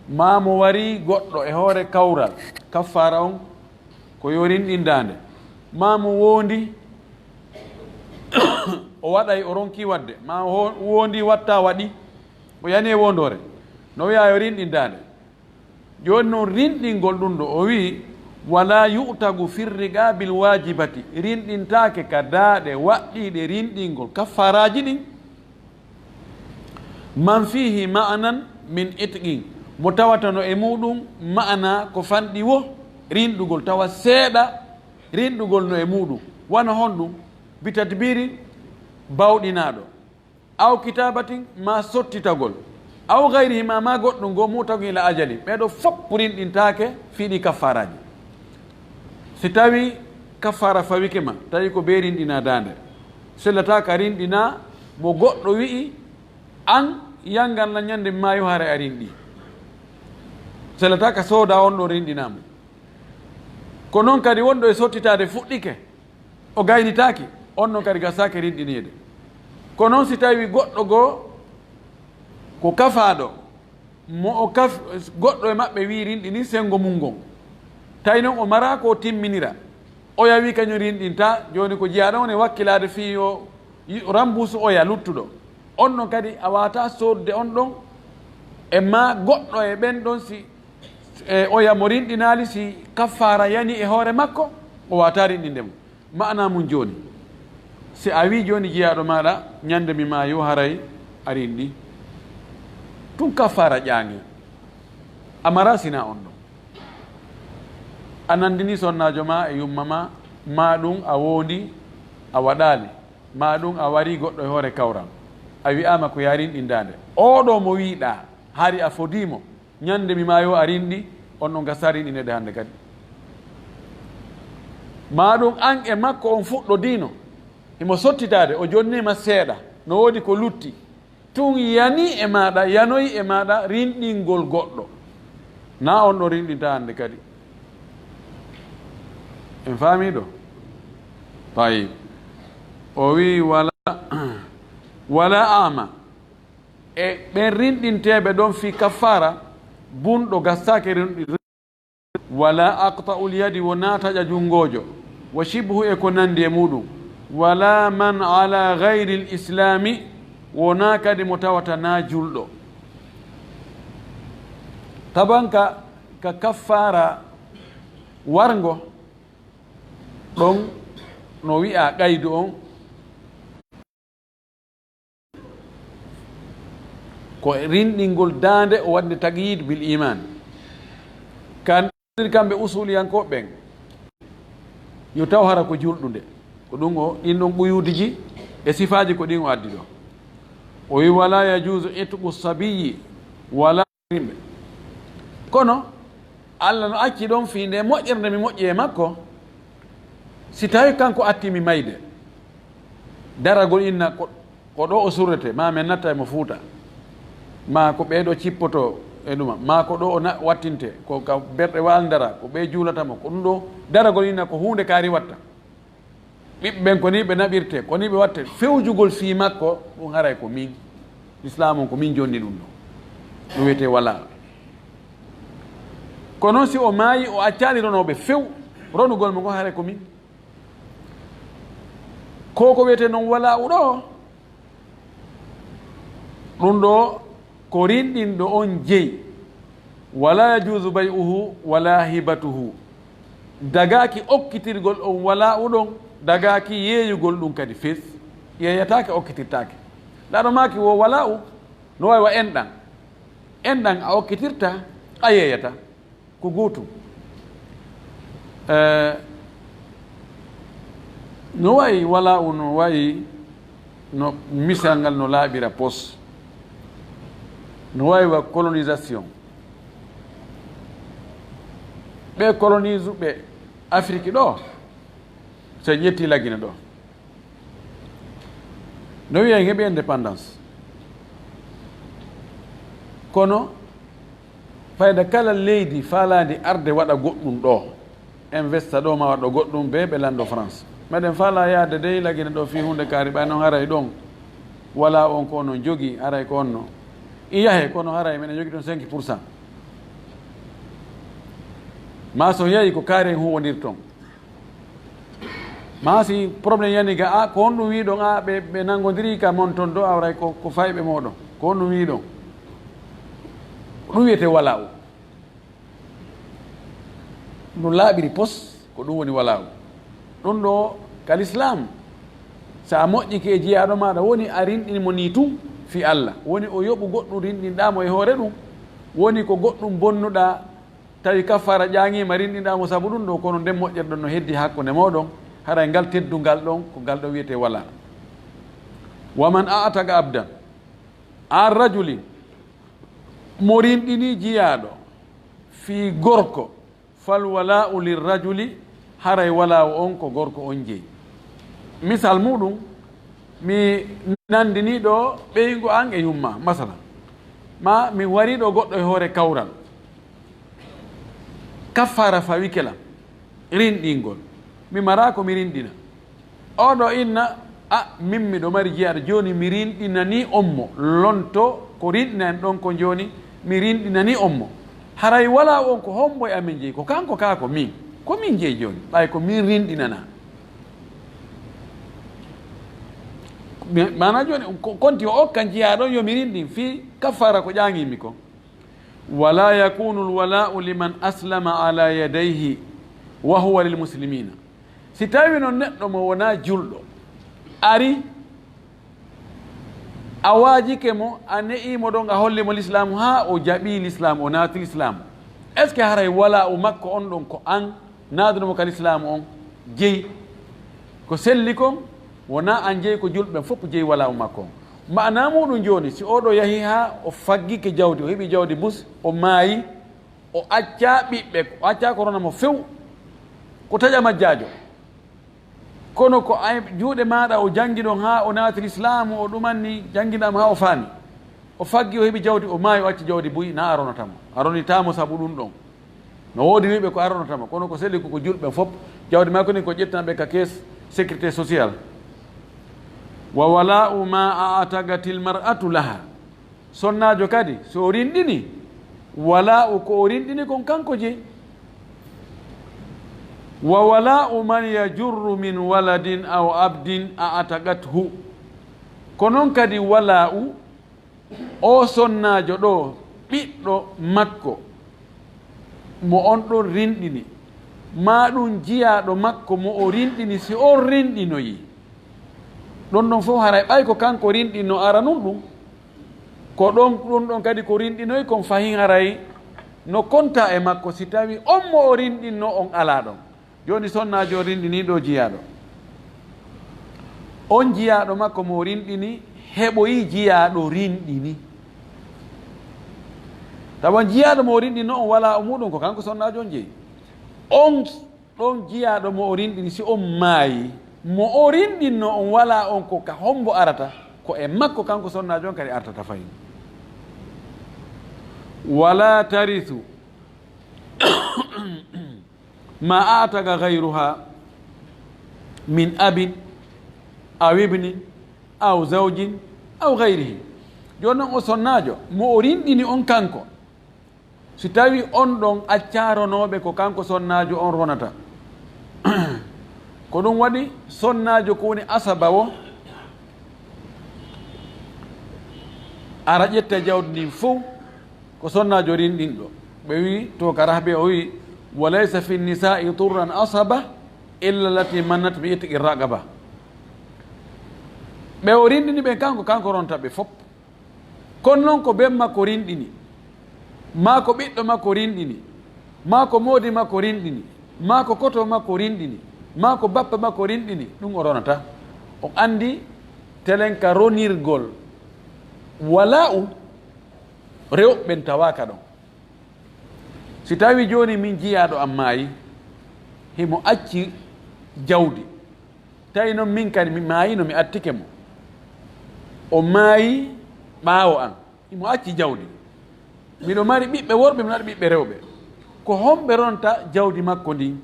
Maa mo wari goɗɗo e hoore kawral, kaffaara on ko yo rinɗin daande. Maa mo woondi, o waɗay, o ronki waɗde. Maa o ho-, woondi watta, waɗi, o yani e woondoore. No wi'a yo rinɗin daande. Jooni noon, rinɗingol ɗum ɗo, o wi'i, "Wala yu'tagu fir riqabil wajibati", rinɗintaake ka daaɗe waɗɗiiɗe rinɗingol kaffaaraaji ɗin, "man fihi ma'anan min itqin", mo tawata no e muɗum ma'ana ko fanɗi wo rinɗugol, tawa seeɗa rinɗugol no e muɗum. Wano honɗum? "Bi tadbirin", bawɗinaaɗo. "Aw kitabatin", ma sottitagol, "aw gayrihima", ma goɗɗum goo, "mutagun ila ajali". Ɓee ɗo fof rinɗintaake fii ɗi kaffaaraaji. Si tawi kaffaara fawike ma, tawi ko bee rinɗina daande, sellata ka rinɗina mo goɗɗo wi'i, "An, yanngan lan ñande mi maayo, haray a rinɗi." Sellata ka sooda on ɗon rinɗina mo. Ko non kadi wonɗo e sottitaade fuɗɗike, o gaynitaaki, on non kadi gasaaki rinɗineede. Ko non si tawi goɗɗo goo ko kafaaɗo, mo o kaf-, goɗɗo e maɓɓe wi'i rinɗini senngo mum ngon, tawi non o maraa ko o timminira, oya wi'i kañum rinɗinta, jooni ko jeyaaɗo on e wakkilaade fii yo yi-, rambuusu oya luttuɗo. On non kadi a waawataa soodde on ɗon e maa goɗɗo e ɓen ɗon si, e oya mo rinɗinaali, si kaffaara yani e hoore makko, o waawataa rinɗinde mo. Ma'ana mum jooni, si a wi'i jooni jeyaaɗo maaɗa, "Ñande mi maayo haray a rinɗi." Tun kaffaara ƴaŋe. A maraa si naa on ɗon. A nandini sonnaajo maa e yumma maa, maa ɗum a woondi, a waɗaali, maa ɗum a warii goɗɗo e hoore kawral. A wi'aama ko yaa rinɗin daande. Oo ɗoo mo wi'uɗaa, hari a fodii mo, "Ñande mi maayo a rinɗi", on ɗon gasataa rinɗineede hande kadi. Maa ɗum an e makko on fuɗɗodiino, himo sottitaade, o jonnii ma seeɗa, no woodi ko lutti. Tun yanii e maaɗa, yanoyi e maaɗa rinɗingol goɗɗo. Naa on ɗon rinɗinta hande kadi. En faamii ɗoo? Tayyib. O wi'i, "Wala, wala ama." E ɓen rinɗinteeɓe ɗon fii kaffaara, bunɗo gasaaki rinɗi-, "Wala aqta'ul yadi", wonaa taƴa junngoojo, "wa shibhu", e ko nanndi e muɗum, "wala man ala ghayril islami", wonaa kadi mo tawata naa julɗo. Tabanka ka kaffaara warngo, ɗon no wi'a qaydu on, ko rinɗingol daande o waɗde taqyid bil iman. Kan kamɓe usuliyankooɓe ɓen, yo taw hara ko julɗunde. Ko ɗum o, ɗin ɗon ɓuyuudiji e sifaaji ko ɗin o addi ɗo. O wi, "Wala yajuzu itqu sabiyyi wala" yimɓe. Kono Allah no acci ɗon fii nde moƴƴere nde mi moƴƴi e makko, si tawi kanko atti mi mayde, daragol inna ko, ko ɗo o surrete, ma men natta e mo fuuta, ma ko ɓee ɗo cippoto e ɗuma, ma ko ɗo o na-, wattinte, ko ka berɗe waal ndara, ko ɓee juulata mo, ko ɗum ɗo daragol inna ko huunde kaari watta. Ɓiɓɓe ɓen ko ni ɓe naɓirte, ko ni ɓe watte. Fewjugol fii makko, ɗum haray ko min. Lislaamu on ko min jonni ɗum ɗo. Ɗum wiyetee wala. Ko non si o maayi, o accaali ronooɓe few, ronugol mo ngo haray ko min. Ko ko wiyetee non wala u ɗo, ɗum ɗo ko rinɗinɗo on jeyi. Wala yajuuzu bay'uhu wala hibatuhu. Dagaaki okkitirgol on wala'u ɗon, dagaaki yeeyugol ɗum kadi fes. Yeeyataake, okkitirtaake. Ndaa ɗo maaki wo wala'u, no wayi wa enɗan. Enɗan a okkitirta, a yeeyata. Ko gootum. Eh, no wayi wala'u, no wayi no misal ngal no laaɓira pos. No wayi wa colonisation. Ɓe colonise ɓe Afrique ɗo, so en ƴetti Lagine ɗo. No wiya en heɓi indépendance. Kono fayda kala leydi faalaandi arde waɗa goɗɗum ɗo, investa ɗo ma waɗa goɗɗum, be ɓe lanndo France. Meɗen faala yaade dey Lagine ɗo fii huunde kaari ɓay noon haray ɗon. Wala on ko onon jogi, haray ko onno. I yahe, kono haray meɗen jogi ɗon cinq pour cent. Ma so yahi ko kaari en huwondir ton. Ma si problème yani ga, a, ko honɗum wiɗon, a, ɓe, ɓe nanngondirii ka mon ton do, awray ko, ko fayɓe mooɗon. Ko honɗum wiɗon? Ko ɗum wiyetee wala'u. No laaɓiri pos, ko ɗum woni wala'u. Ɗum ɗo ka lislaam, so a moƴƴike e jiyaaɗo maaɗa, woni a rinɗini mo nii tun fii Alla. Woni o yoɓu goɗɗum rinɗinɗaa mo e hoore ɗum. Woni ko goɗɗum bonnuɗaa, tawi kaffaara ƴaaŋiima, rinɗinɗaa mo sabu ɗum ɗo, kono nden moƴƴere ɗon no heddi hakkunde mooɗon, haray ngal teddungal ɗon, ko ngal ɗon wiyetee walaa. Wa man a'taqa abdan an rajulin, mo rinɗini jiyaaɗo fii gorko, fal wala'u lir rajuli, haray wala'u on ko gorko on jeyi. Misal muɗum, mi nanndini ɗo ɓeyngu an e yumma, masalan, ma mi wari ɗo goɗɗo e hoore kawral, kaffaara fawike lan, rinɗingol. Mi maraa ko mi rinɗina. Oɗo inna, a, min miɗo mari jiyaaɗo, jooni mi rinɗinanii on mo. Lonto ko rinɗina en ɗon ko jooni, mi rinɗinanii on mo. Haray walaa on ko hombo e amen jeyi, ko kanko kaa ko min. Ko min jeyi jooni, ɓay ko min rinɗinanaa. Mi, maanaa jooni, ko, konti o okkan jiyaaɗo on yo mi rinɗin fii kaffaara ko ƴaaŋii mi kon. Wala yakunu lwala'u liman aslama ala yadayhi wa huwa lil muslimina. Si tawi non neɗɗo mo wonaa julɗo ari, a waajike mo, a ne'ii mo ɗon, a holli mo lislaamu haa o jaɓii lislaamu, o naati lislaamu. Est-ce que haray wala'u makko on ɗon ko an naaduɗo mo ka lislaamu on jeyi? Ko selli kon, wonaa an jeyi, ko julɓe ɓen fof jeyi wala'u makko on. Maanaa muɗum jooni, si oɗo yahi haa o faggike jawdi, o heɓi jawdi bus, o maayi, o accaa ɓiɓɓe, o accaa ko rona mo few, ko taƴa majjaajo. Kono ko ay juuɗe maaɗa o janngi ɗon haa o naati lislaamu, o ɗumanni jannginɗaa mo haa o faami. O faggi, o heɓi jawdi, o maayi, o acci jawdi buy, na a ronata mo. A ronitaa mo sabu ɗum ɗon. No woodi wi'ɓe ko a ronata mo, kono ko seli ko, ko julɓe fof. Jawdi makko ni ko ƴettanɓe ka caisse sécurité sociale. Wa wala'u ma a'taqatil mar'atu laha. Sonnaajo kadi, so o rinɗini, wala'u ko o rinɗini kon kanko jeyi. Wa wala'u man yajurru min waladin aw abdin a'taqathu. Ko non kadi wala'u o sonnaajo ɗo, ɓiɗɗo makko, mo on ɗon rinɗini, maa ɗum jiyaaɗo makko mo o rinɗini, si on rinɗinoyi. Ɗon ɗon fof haray ɓay ko kanko rinɗinno aranun ɗum, ko ɗon, ɗum ɗon kadi ko rinɗinoyi kon fahin haray no konta e makko si tawi on mo o rinɗinno on alaa ɗon. Jooni sonnaajo rinɗiniiɗo jiyaaɗo. On jiyaaɗo makko mo rinɗini heɓoyi jiyaaɗo rinɗini. Tawa jiyaaɗo mo rinɗinno on walaa o muɗum ko kanko sonnaajo on jeyi. On ɗon jiyaaɗo mo o rinɗini si on maayi, mo o rinɗinno on walaa on ko ka hombo arata, ko e makko kanko sonnaajo on kadi artata fayin. Wala tarisu ma a'taqa ghayruha min abin aw ibnin aw zawjin aw ghayrihi. Jooni non o sonnaajo, mo o rinɗini on kanko, si tawi on ɗon accaa ronooɓe ko kanko sonnaajo on ronata, ko ɗum waɗi sonnaajo ko woni asaba o, ara ƴetta jawdi ndin fow, ko sonnaajo rinɗinɗo. Ɓe wi to ka rahbe o wi, "Wa laysa fi nisa'i turran asaba illa allati mannat bi itqi raqaba." Ɓe o rinɗini ɓen kanko, kanko ronta ɓe fop. Kono non ko ben makko rinɗini, maa ko ɓiɗɗo makko rinɗini, maa ko moodi makko rinɗini, maa ko koto makko rinɗini, maa ko bappa makko rinɗini, ɗum o ronata. On andi telen ka ronirgol wala'u rewɓe ɓen tawaaka ɗon. Si tawi jooni min jiyaaɗo am maayi, himo acci jawdi, tawi non min kadi mi maayino, mi attike mo, o maayi ɓaawo an, himo acci jawdi, miɗo mari ɓiɓɓe worɓe, miɗo mari ɓiɓɓe rewɓe, ko homɓe ronta jawdi makko ndin?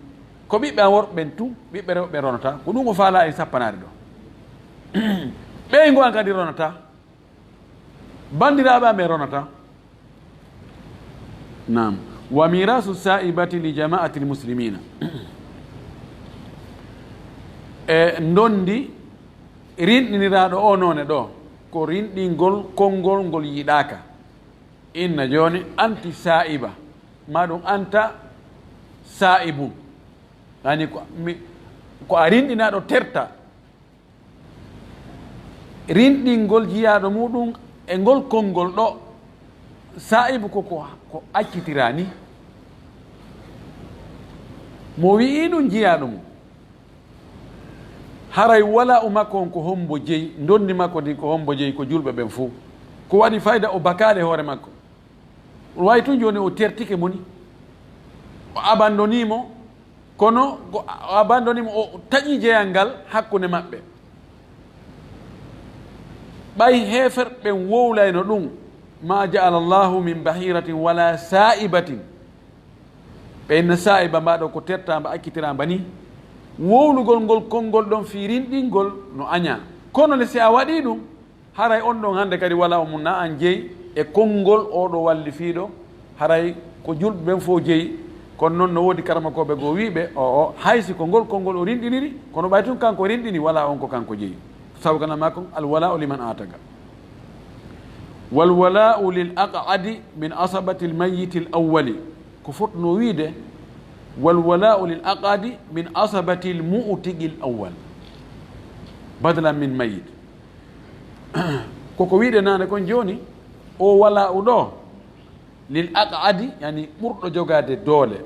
Ko ɓiɓɓe am worɓe ɓen tun ɓiɓɓe rewɓe ɓen ronata. Ko ɗum o faala en sappanaade ɗo. Ɓeyngu an kadi ronata. Banndiraaɓe amen ronata. Naam. Wa mirasu sa'ibati li jama'atil muslimina. E ndondi rinɗiniraaɗo o noone ɗo, ko rinɗingol konngol ngol yiɗaaka. Inna jooni anti sa'iba, maa ɗum anta sa'ibun. Yani ko, mi, ko a rinɗinaaɗo terta. Rinɗingol jiyaaɗo muɗum e ngol konngol ɗo, sa'ibu ko, ko, ko accitira ni. Mo wi'i ɗum jiyaaɗo mum, haray wala'u makko on ko hombo jeyi, ndondi makko ndin ko hombo jeyi, ko julɓe ɓen fow. Ko waɗi fayda o bakaali hoore makko. Ɗum wawi tun jooni o tertike mo ni. O abandonii mo, kono ko o abandonii mo, o taƴi jeyal ngal hakkunde maɓɓe. Ɓay heeferɓe ɓen wowlayno ɗum, "Ma ja'ala Allahu min bahiratin wala sa'ibatin." Ɓe inna sa'iba mbaɗo ko tertamba, accitira mba ni. Wowlugol ngol konngol ɗon fii rinɗingol no aña. Kono le si a waɗi ɗum, haray on ɗon hannde kadi wala'u mum na an jeyi e konngol oɗo wallifiiɗo, haray ko julɓe ɓen fow jeyi. Kono non no woodi karamakooɓe goo wiiɓe, o, o, hay si ko ngol konngol o rinɗiniri, kono ɓay tun kanko rinɗini, wala'u on ko kanko jeyi. Sabu kana makon, "Al wala'u liman ataga." "Wal wala'u lil aq'adi min asabati al mayyiti al awwali." Ko fotno wiide, "Wal wala'u lil aq'adi min asabati al mu'tiqi al awwal." Badalan min mayyit. Koko wiide naane kon jooni, o wala'u ɗo, lil aq'adi, yani ɓurɗo jogaade doole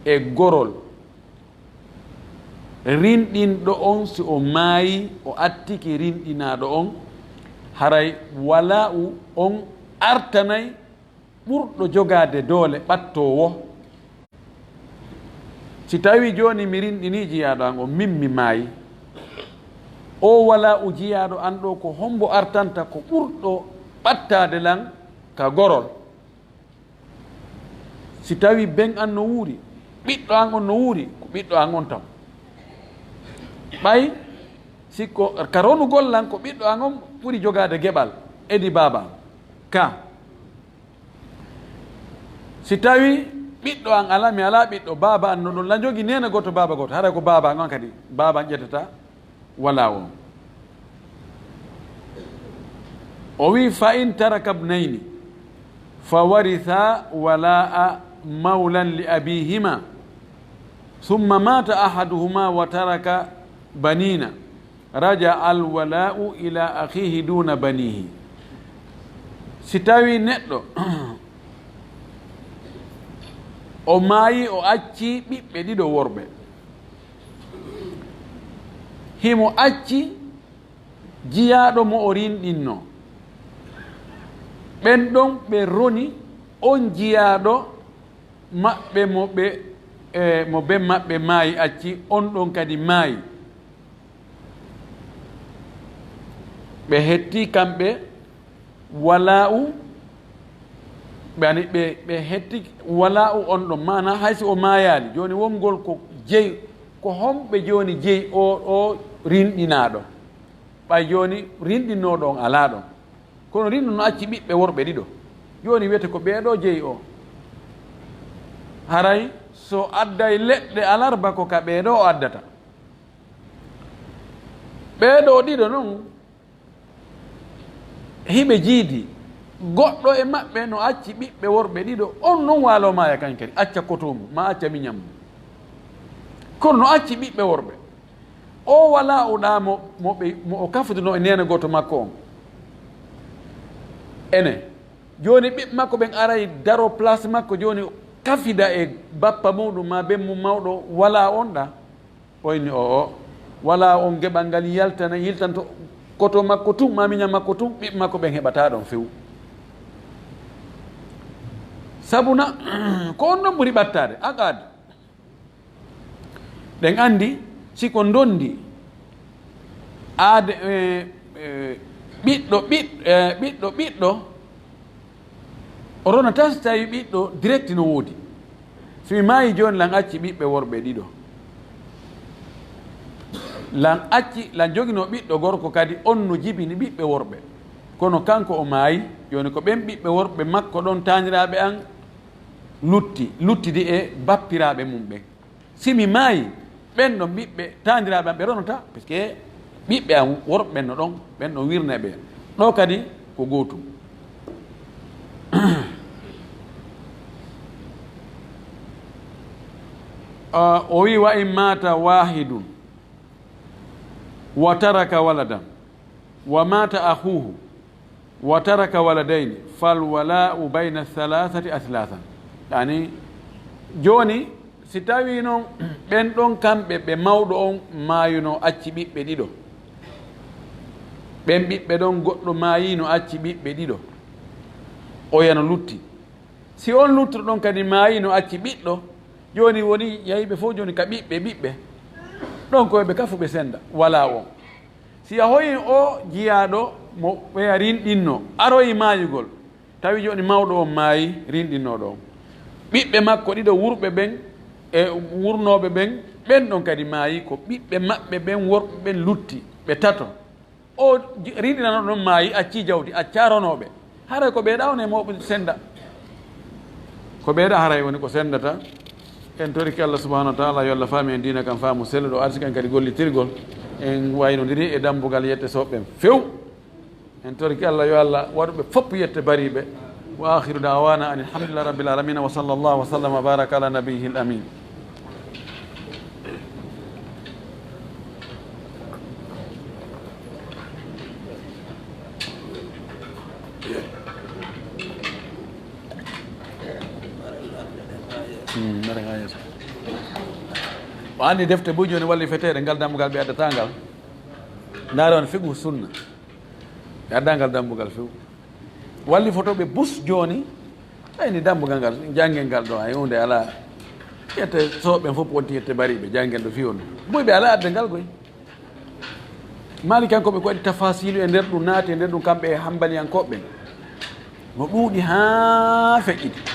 e gorol. Rinɗinɗo on, si o maayi, o attike rinɗinaaɗo on, haray wala'u on artanay ɓurɗo jogaade doole ɓattoowo. Si tawi jooni mi rinɗini jiyaaɗo an on, min mi maayi, o wala'u jiyaaɗo an ɗo, ko hombo artanta ko ɓurɗo ɓattaade lan ka gorol? Si tawi ben an no wuuri, ɓiɗɗo an on no wuuri, ko ɓiɗɗo an on tan. Ɓay si ko ka ronugol lan, ko ɓiɗɗo an on ɓuri jogaade geɓal edi baaba an. Ka si tawi ɓiɗɗo an alaa, mi alaa ɓiɗɗo, baaba an no ɗon la jogi neene gooto, baaba gooto, haray ko baaba an on kadi, baaba an ƴettata wala'u on. O wi, "Fa in taraka ibnayni fa waritha wala'a mawlan li abihima, thumma mata ahaduhuma wa taraka banina, raja al wala'u ila akhihi duna banihi." Si tawi neɗɗo o maayi, o acci ɓiɓɓe ɗiɗo worɓe, himo acci jiyaaɗo mo o rinɗinno. Ɓen ɗon ɓe roni on jiyaaɗo maɓɓe mo ɓe, e, mo ben maɓɓe maayi acci, on ɗon kadi maayi. Ɓe hetti kamɓe wala'u, ɓe ani ɓe, ɓe hetti wala'u on ɗon, maana hay si o maayaali, jooni wongol ko jeyi, ko homɓe jooni jeyi o, o rinɗinaaɗo? Ɓay jooni rinɗinnooɗo on alaa ɗon, kono rinɗo no acci ɓiɓɓe worɓe ɗiɗo. Jooni wiyete ko ɓeeɗo jeyi o. Haray so adday leɗɗe alarba, ko ka ɓeeɗo o addata. Ɓeeɗo ɗiɗo non, hiɓe jiidi, Goɗɗo e maɓɓe no acci ɓiɓɓe worɓe ɗiɗo, on non waalo maaya kan kadi, acca koto mum, ma acca miñan mum. Kono no acci ɓiɓɓe worɓe. O walaa o ɗaa mo, mo ɓe, mo o kafuduno e neene gooto makko on. Ene, jooni ɓiɓɓe makko ɓen aray daro place makko, jooni kafida e bappa muɗum ma ben mum mawɗo, walaa on ɗaa. O inni, "O'o, walaa on geɓal ngal yaltana, yiltanto koto makko tun, ma miñan makko tun, ɓiɓɓe makko ɓen heɓataa ɗon few." Sabuna, ko on non ɓuri ɓattaade, aqad. Ɗen anndi, si ko ndondi, aade, eh, eh, ɓiɗɗo, ɓiɗ-, eh, ɓiɗɗo, ɓiɗɗo, O ronata si tawi ɓiɗɗo direct no woodi. Si mi maayi jooni, lan acci ɓiɓɓe worɓe ɗiɗo. Lan acci, lan jogino ɓiɗɗo gorko kadi, on no jibini ɓiɓɓe worɓe. Kono kanko o maayi, jooni ko ɓen ɓiɓɓe worɓe makko ɗon taaniraaɓe an lutti, luttidi e bappiraaɓe mum ɓen. Si mi maayi, ɓen ɗon ɓiɓɓe taandiraaɓe am ɓe ronata, parce que ɓiɓɓe am worɓe ɓen no ɗon, ɓen ɗon wirne ɓe. Ɗo kadi ko gootum. Ah, o wi, "Wa in mata wahidun wa taraka waladan wa mata akhuhu wa taraka waladayni, fal wala'u bayna thalathati athlatan." Yani, jooni, si tawi non ɓen ɗon kamɓe ɓe mawɗo on maayuno acci ɓiɓɓe ɗiɗo, ɓen ɓiɓɓe ɗon goɗɗo maayino acci ɓiɓɓe ɗiɗo, oya no lutti. Si on luttuɗo ɗon kadi maayino acci ɓiɗɗo, jooni woni yahiɓe fof jooni ka ɓiɓɓe ɓiɓɓe, ɗon ko ɓe kafu ɓe senda, walaa on. Si yahoyi o jiyaaɗo mo ɓeya rinɗinno, aroyi maayugol, tawi jooni mawɗo on maayi, rinɗinnooɗo on. Ɓiɓɓe makko ɗiɗo wurɓe ɓen e wurnooɓe ɓen, ɓen ɗon kadi maayi, ko ɓiɓɓe maɓɓe ɓen worɓe ɓen lutti, ɓe tato. O ji-, rinɗinanooɗo ɗon maayi, accii jawdi, accaa ronooɓe. Haray ko ɓeeɗa on e mawɓe senda. Ko ɓeeɗa haray woni ko sendata. En torike Allah subhanahu wa ta'ala, yo Allah faami en diina kan faamu selluɗo, arsika en kadi gollitirgol. En waynodiri e dambugal yette soɓɓen few. En torike Allah, yo Allah waɗu ɓe fof yette bariiɓe. Wa akhiru da'wana anil hamdulillahi rabbil alamin, wa sallallahu wa sallama wa baraka ala nabiyyihil amin. Hmm, mbaɗa haa yeeso. O anndi defte buy jooni wallifeteeɗe, ngal dambugal ɓe addata ngal. Ndaare on fiqhu sunna. Ɓe adda ngal dambugal few. Wallifotooɓe bus jooni, ayni dambugal ngal, janngen ngal ɗo, ay huunde alaa. Yette soɓɓen fof wonti yette bariiɓe, janngen ɗo fii on. Buy ɓe alaa adde ngal koy. Maalikankoɓe ko waɗi tafasilu e nder ɗum, naati e nder ɗum, kamɓe e hambaliyankooɓe ɓen. No ɗuuɗi haa feƴƴiti.